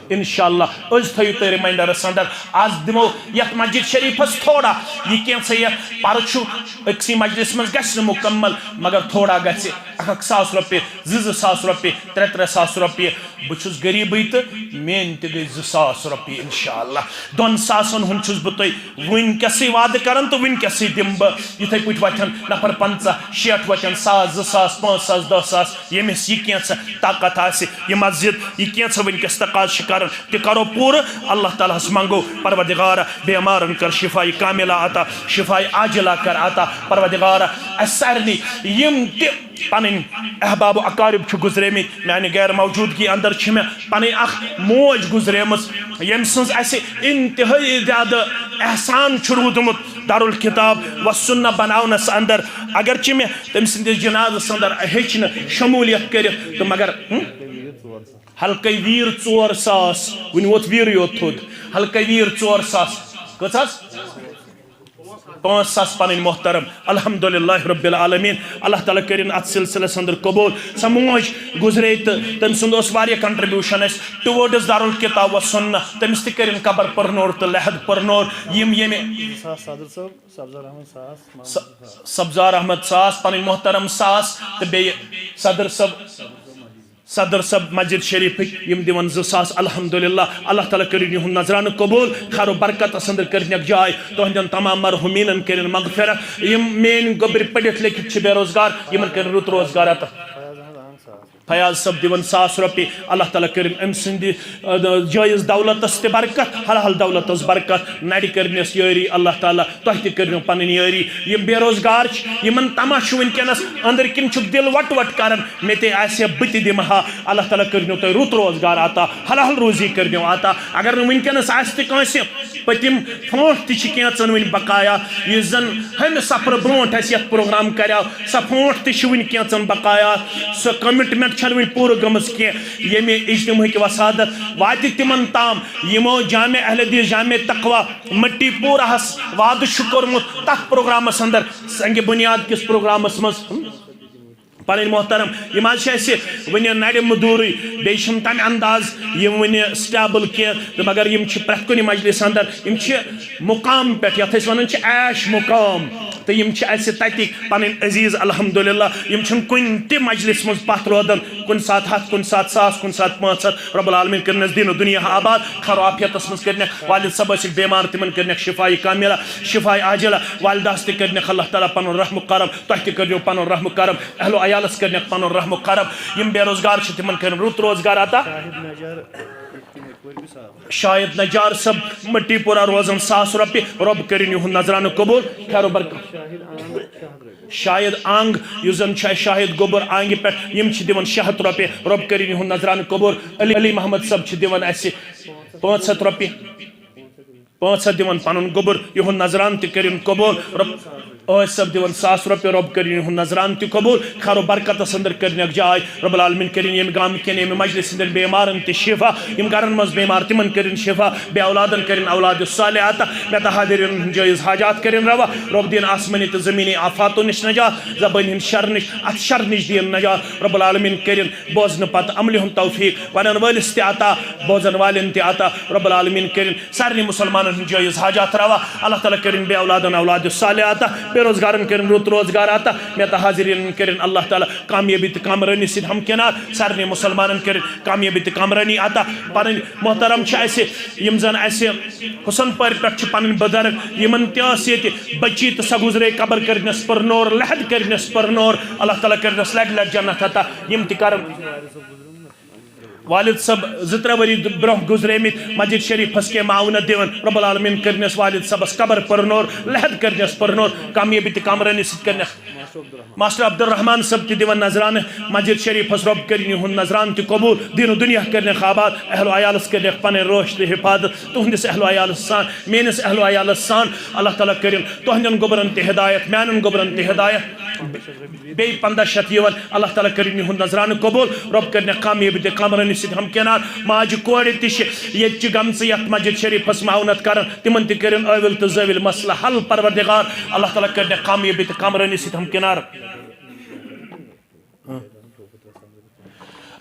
انشاءاللہ أزۍ تھٲیِو تُہۍ ریماینڈرس اندر۔ از دِمو یتھ مسجد شریفس تھوڑا، یہِ کینٛژھا یتھ پرٕ چھُ أکسٕے مجلس منٛز گژھِ نہٕ مکمل، مگر تھوڑا گژھِ، اکھ اکھ ساس رۄپیہِ، زٕ زٕ ساس رۄپیہِ، ترٛےٚ ترٛےٚ ساس رۄپیہِ۔ بہٕ چھُس غریٖبٕے تہٕ میٲنۍ تہِ گٔے زٕ ساس رۄپیہِ انشاءاللہ۔ دۄن ساسن ہُنٛد چھُس بہٕ تۄہہِ وٕنکیٚسٕے وعدٕ کران تہٕ وٕنکیٚسٕے دِمہٕ بہٕ۔ یِتھے پٲٹھۍ وۄتھن نفر پنٛژاہ، شیٹھ وۄتھن، ساس، زٕ ساس، پانٛژھ ساس، دہ ساس، ییٚمِس یہِ کینٛژھا طاقت آسہِ، یہِ مسجد، یہِ کینٛژھا وٕنکیٚس تقاضہٕ چھِ کران، تہِ کرو پوٗرٕ۔ اللہ تعالیٰ ہس منگو، پروردگارا، بیمارن کر شفاء کاملہ عطا، شفاء عاجلہ کر عطا۔ پروردگارا، اسہِ سارنٕے یِم تہِ پنٕنۍ احباب و اقارب چھِ گُزریمٕتۍ، میانہِ غیر موجودگی اندر چھِ مےٚ پنٕنۍ اکھ موج گُزریمٕژ، ییٚمہِ سٕنٛز اسہِ انتہٲئی زیادٕ احسان چھُ روٗدمُت دارالکتاب و سنہ بناونس اندر۔ اگرچہِ مےٚ تٔمۍ سٕنٛدِس جنازس اندر ہیٚچ نہٕ شمولیت کٔرِتھ تہٕ مگر، ہم؟ حلقہٕ ویٖر ژور ساس، وُنہِ ووت ویٖرٕے یوت تھوٚد۔ حلقہٕ ویٖر ژور ساس۔ کٔژ حظ؟ پانٛژھ ساس پنٕنۍ محترم۔ الحمدللہ رب العالمین، اللہ تعالیٰ کٔرِن اتھ سلسلس اندر قبول۔ سۄ موج گُزرے تہٕ تٔمۍ سُنٛد اوس واریاہ contribution اَسہِ towards دارالکتاب و سنہ۔ تٔمِس تہِ کٔرِن قبر پرنور تہٕ لحد پرنور۔ یِم ییٚمہِ زٕ ساس صدر صٲب، سبزار احمد ساس، محمد س-، سبزار احمد ساس پنٕنۍ محترم ساس تہٕ بیٚیہِ صدر صٲب، صدر صٲب مسجد شریفٕکۍ، یِم دِوان زٕ ساس۔ الحمدللہ، اللہ تعالیٰ کٔرِن یِہُنٛد نذرانہٕ قبول، خیر و برکتس اندر کٔرِنَکھ جاے۔ تُہنٛدٮ۪ن تمام مرحومیٖنن کٔرِن مغفرت۔ یِم میٲنۍ گوٚبرۍ پٔرِتھ لیکھِتھ چھِ بے روزگار، یِمن کٔرِن رُت روزگار عطا۔ فیاض صٲب دِوان ساس رۄپیہِ، اللہ تعالیٰ کٔرِن أمۍ سٕنٛدِ، ٲ، جٲیز دولتس تہِ برکت، حلال دولتس برکت، نرِ کٔرنس یٲری۔ اللہ تعالیٰ تۄہہِ تہِ کٔرِنو پنٕنۍ یٲری۔ یِم بے روزگار چھِ، یِمن تما چھُ وٕنکیٚنس أنٛدرۍ کِنۍ چھُکھ دِل وٹ وٹ کران، مےٚ تہِ آسہِ ہا بہٕ تہِ دِمہٕ ہا۔ اللہ تعالیٰ کٔرِنو تۄہہِ رُت روزگار عطا، حلال روزی کٔرِنو عطا۔ اگر نہٕ وٕنکیٚنس آسہِ تہِ کٲنٛسہِ، پٔتِم پھونٛٹھ تہِ چھِ کینٛژن وٕنہِ بقایا، یُس زن ہُمہِ سفرٕ برونٛٹھ اَسہِ یتھ پروگرام کریو، سۄ پھونٛٹھ تہِ چھِ وٕنہِ کینٛژن بقایا۔ سۄ commitment چھنہٕ وٕنہِ پوٗرٕ گٔمٕژ کینٛہہ، ییٚمہِ اجتماعٕکۍ وسادت واتہِ تِمن تام، یِمو جامع اہل حدیث جامع تقوی مٹی پوراہس وعدٕ چھُ کوٚرمُت تتھ پروگرامس اندر، سنگ بنیاد کِس پروگرامس منٛز۔ پنٕنۍ محترم، یِم حظ چھِ اَسہِ وٕنہِ نرِ مٔدوٗرٕے، بیٚیہِ چھِنہٕ تَمہِ انداز یِم وٕنہِ stable کینٛہہ، تہٕ مگر یِم چھِ پرٛٮ۪تھ کُنہِ مجلسہِ اندر، یِم چھِ مُقام پٮ۪ٹھ، یَتھ أسۍ وَنان چھِ عیش مُقام، تہٕ یِم چھِ اَسہِ تَتِکۍ پنٕنۍ عزیٖز۔ الحمدللہ، یِم چھِنہٕ کُنہِ تہِ مجلسہِ منٛز پَتھ روزان، کُنہِ ساتہٕ ہَتھ، کُنہِ ساتہٕ ساس، کُنہِ ساتہٕ پانٛژھ ہَتھ۔ رب العالمین کٔرِنَس دیٖن و دُنیا آباد، خیر و عافیتَس منٛز کٔرِنَکھ۔ والد صٲب ٲسِکھ بٮ۪مار، تِمَن کٔرِنَکھ شفاء کاملہ، شفاء عاجلہ۔ والدہَس تہِ کٔرِنَکھ اللہ تعالیٰ پَنُن رحم و کرم، تۄہہِ تہِ کٔرِنو پَنُن رحم و کرم۔ اہل و عیالَس کٔرِنَکھ پَنُن رحم و کرم۔ یِم بے روزگار چھِ، تِمَن کٔرِنۍ رُت روزگار عطا۔ شاہد نجار صٲب، مٹی پورہ روزان، ساس رۄپیہِ۔ رۄب کٔرِن یِہُنٛد نذرانہٕ قبول۔ خیر و برکت۔ شاہد آنگ، یُس زن چھُ اَسہِ شاہد گوٚبُر آنگہِ پٮ۪ٹھ، یِم چھِ دِوان شےٚ ہَتھ رۄپیہِ۔ رۄب کٔرِن یِہُنٛد نذرانہٕ قبول۔ علی، علی محمد صٲب چھِ دِوان اَسہِ پانٛژھ ہَتھ رۄپیہِ۔ پانٛژھ ہَتھ دِوان پنُن گوٚبُر، یِہُنٛد نذرانہٕ تہِ کٔرِن قبول۔ رۄب، عٲج صٲب دِوان ساس رۄپیہِ، رۄب کٔرِن یِہُنٛد نذرانہٕ تہِ قبول۔ خیر و برکتس اندر کٔرنَکھ جاے۔ رب العالمین کٔرِن ییٚمہِ گامہٕ کٮ۪ن، ییٚمہِ مجلسہِ ہٕنٛدٮ۪ن بٮ۪مارن تہِ شفا، یِم گرن منٛز بٮ۪مار تِمن کٔرِن شفا، بے اولادن کٔرِن اولاد صالح عطا، مےٚ تہٕ حاضریٖنن ہٕنٛدۍ جٲیز حاجات کٔرِن روا۔ رۄب دِیِن آسمٲنی تہٕ زٔمیٖنی آفاتو نِش نجات، زبٲنۍ ہٕنٛدۍ شرٕ نِش، اتھ شرٕ نِش دِیِن نجات۔ رب العالمین کٔرِن بوزنہٕ پتہٕ عملہِ ہُنٛد توفیق، ونن وٲلِس تہِ عطا، بوزن والٮ۪ن تہِ عطا۔ رب العالمین کٔرِن سارنٕے مسلمانن ہٕنٛدۍ جٲیز حاجات روا۔ اللہ تعالیٰ کٔرِن بے اولادن اولاد صالح عطا، بے روزگارن کٔرِن رُت روزگار عطا، مےٚ تہٕ حاضریٖنن کٔرِن اللہ تعالیٰ کامیٲبی تہٕ کامرٲنی سۭتۍ ہمکنار۔ سارنٕے مسلمانن کٔرِن کامیٲبی تہٕ کامرٲنی عطا۔ پنٕنۍ محترم چھِ اَسہِ، یِم زن اَسہِ حسن پورِ پٮ۪ٹھ چھِ پنٕنۍ بُزرگ، یِمن تہِ ٲس ییٚتہِ بچی تہٕ سۄ گُزرے قبر، کٔرنَس پرنور، لحد کٔرنَس پرنور۔ اللہ تعالیٰ کٔرنَس لٹہِ لٹہِ جنت عطا۔ یِم تہِ کرن والد صٲب زٕ ترٛےٚ ؤری برونٛہہ گُزریمٕتۍ، مسجد شریفس کینٛہہ معاونت دِوان۔ رب العالمین کٔرنَس والد صٲبس قبر پرنور، لحد کٔرنَس پرنور، کامیٲبی تہٕ کامرٲنی سۭتۍ کٔرنَکھ۔ ماسٹر عبدالرحمان صٲب تہِ دِوان نذرانہٕ مسجد شریفس، رۄب کٔرِن یِہُنٛد نذرانہٕ تہِ قبول، دیٖن و دُنیا کٔرنَکھ آباد، اہل و عیالس کٔرنَکھ پنٕنۍ رٲچھ تہٕ حفاظت، تُہنٛدِس اہل و عیالس سان، میٲنِس اہل و عیالس سان۔ اللہ تعالیٰ کٔرِن تُہنٛدٮ۪ن گوٚبرن تہِ ہدایت، میانٮ۪ن گوٚبرن تہِ ہدایت۔ بیٚیہِ پنٛداہ شیٚتھ یِوان، اللہ تعالیٰ کٔرِن یِہُنٛد نظرانہٕ قبول، رۄب کٔرنَکھ کامیٲبی تہٕ کامرٲنی سۭتۍ ہمکنار۔ ماجہِ کورِ تہِ چھِ ییٚتہِ چہِ گٔمژٕ یَتھ مسجد شریٖفَس معاونت کران، تِمن تہِ کٔرِن ٲوِل تہٕ زٲوِل مسلہٕ حل پروردگار۔ اللہ تعالیٰ کٔرنَکھ کامیٲبی تہٕ کامرٲنی سۭتۍ ہمکنار۔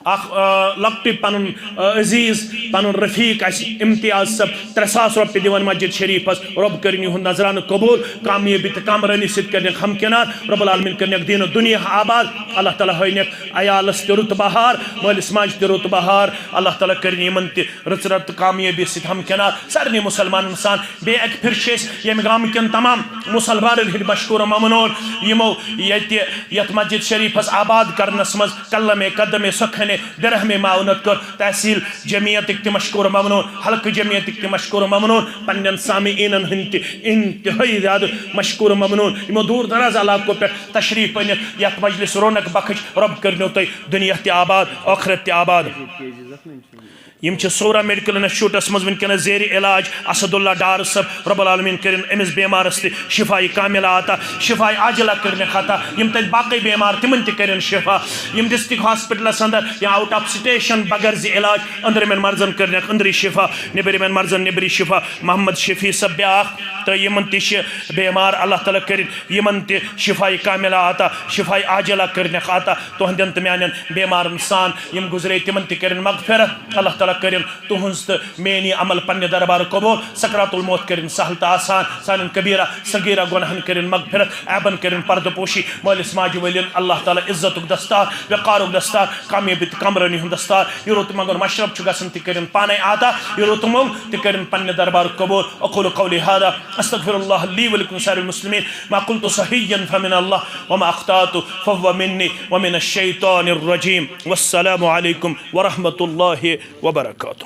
اکھ، آ، لۄکٹُے پنُن، آ، عزیز، پنُن رفیق اَسہِ امتیاز صٲب، ترٛےٚ ساس رۄپیہِ دِوان مسجد شریٖفَس۔ رۄب کٔرِن یِہُنٛد نذرانہٕ قبول، کامیٲبی تہٕ کامرٲنی سۭتۍ کٔرنَکھ ہمکنار۔ رب العالمین کٔرنَکھ دیٖن و دُنیا آباد۔ اللہ تعالیٰ ہٲینَکھ عیالَس تہِ رُت بہار، مٲلِس ماجہِ تہِ رُت بہار۔ اللہ تعالیٰ کٔرِن یِمن تہِ رٕژ رَتھ تہٕ کامیٲبی سۭتۍ ہمکنار۔ سارنٕے مُسلمانَن سان بیٚیہِ اَکہِ پھِرِ چھِ أسۍ ییٚمہِ گامہٕ کٮ۪ن تمام مُسلمانَن ہٕنٛدۍ مشکوٗر و ممنوٗن، یِمو ییٚتہِ یَتھ مسجد شریٖفَس آباد کرنَس منٛز قلمِ قدمِ سخنِ درہمِ معاونت کٔر۔ تحصیل جمعیتٕکۍ تہِ مشکوٗر ممنوٗن، حلقہٕ جمعیتٕکۍ تہِ مشکوٗر ممنوٗن، پننٮ۪ن سامعیٖنَن ہٕنٛدۍ تہِ انتہٲیی زیادٕ مشکوٗر ممنوٗن، یِمو دوٗر دراز علاقو پٮ۪ٹھ تشریٖف أنِتھ یَتھ مجلس رونق بخش۔ رۄب کٔرنو تۄہہِ دُنیا تہِ آباد، ٲخرت تہِ آباد۔ یِم چھِ صورہ میڈیکل انسٹیٹیوٹس منٛز وٕنکیٚنس زیر علاج اسد اللہ ڈار صٲب، رب العالمین کٔرِن أمِس بیمارس تہِ شفایہِ کاملہ عطا، شفایہِ عاجلہ کٔرنَکھ عطا۔ یِم تَتہِ باقٕے بیمار، تِمن تہِ کٔرِن شفا۔ یِم ڈسٹرکٹ ہاسپٹلس اندر آؤٹ آف سٹیشن بغٲر زِ علاج، أنٛدرِمٮ۪ن مرضن کٔرنَکھ أنٛدری شفا، نیٚبرِمٮ۪ن مرضن نیٚبری شفا۔ محمد شفیع صٲب بیٛاکھ، تہٕ یِمن تہِ چھِ بیمار، اللہ تعالیٰ کٔرِن یِمن تہِ شفاء کاملہ عطا، شفاء عاجلہ کٔرنَکھ عطا، تُہنٛدٮ۪ن تہٕ میٛانٮ۪ن بیمارن سان یِم گُزرے تِمن تہِ کٔرِن مغفرت، اللہ تعالیٰ کٔرِن تُہنٛز تہٕ میٛٲنی عمل پننہِ دربار قبول، سکرات الموت کٔرِن سہل تہٕ آسان، سانٮ۪ن کبیرہ صغیرہ گۄناہن کٔرِن مغفرت، عیبن کٔرِن پردٕ پوشی، مٲلِس ماجہِ ؤلِن اللہ تعالیٰ عزتُک دستار، وقارُک دستار، کامیٲبی تہٕ کامرٲنی ہُنٛد دستار۔ یہِ رُت منٛگُن مشرب چھُ گژھان تہِ کٔرِن پانے عطا، یہِ رُت منٛگ تہِ کٔرِن پننہِ دربار قبول۔ اقول قولی هذا، استغفر الله لي ولكم سائر المسلمين، ما قلت صحيحا فمن الله، وما اخطأت فهو مني ومن الشيطان الرجيم۔ والسلام عليكم ورحمة الله وبركاته۔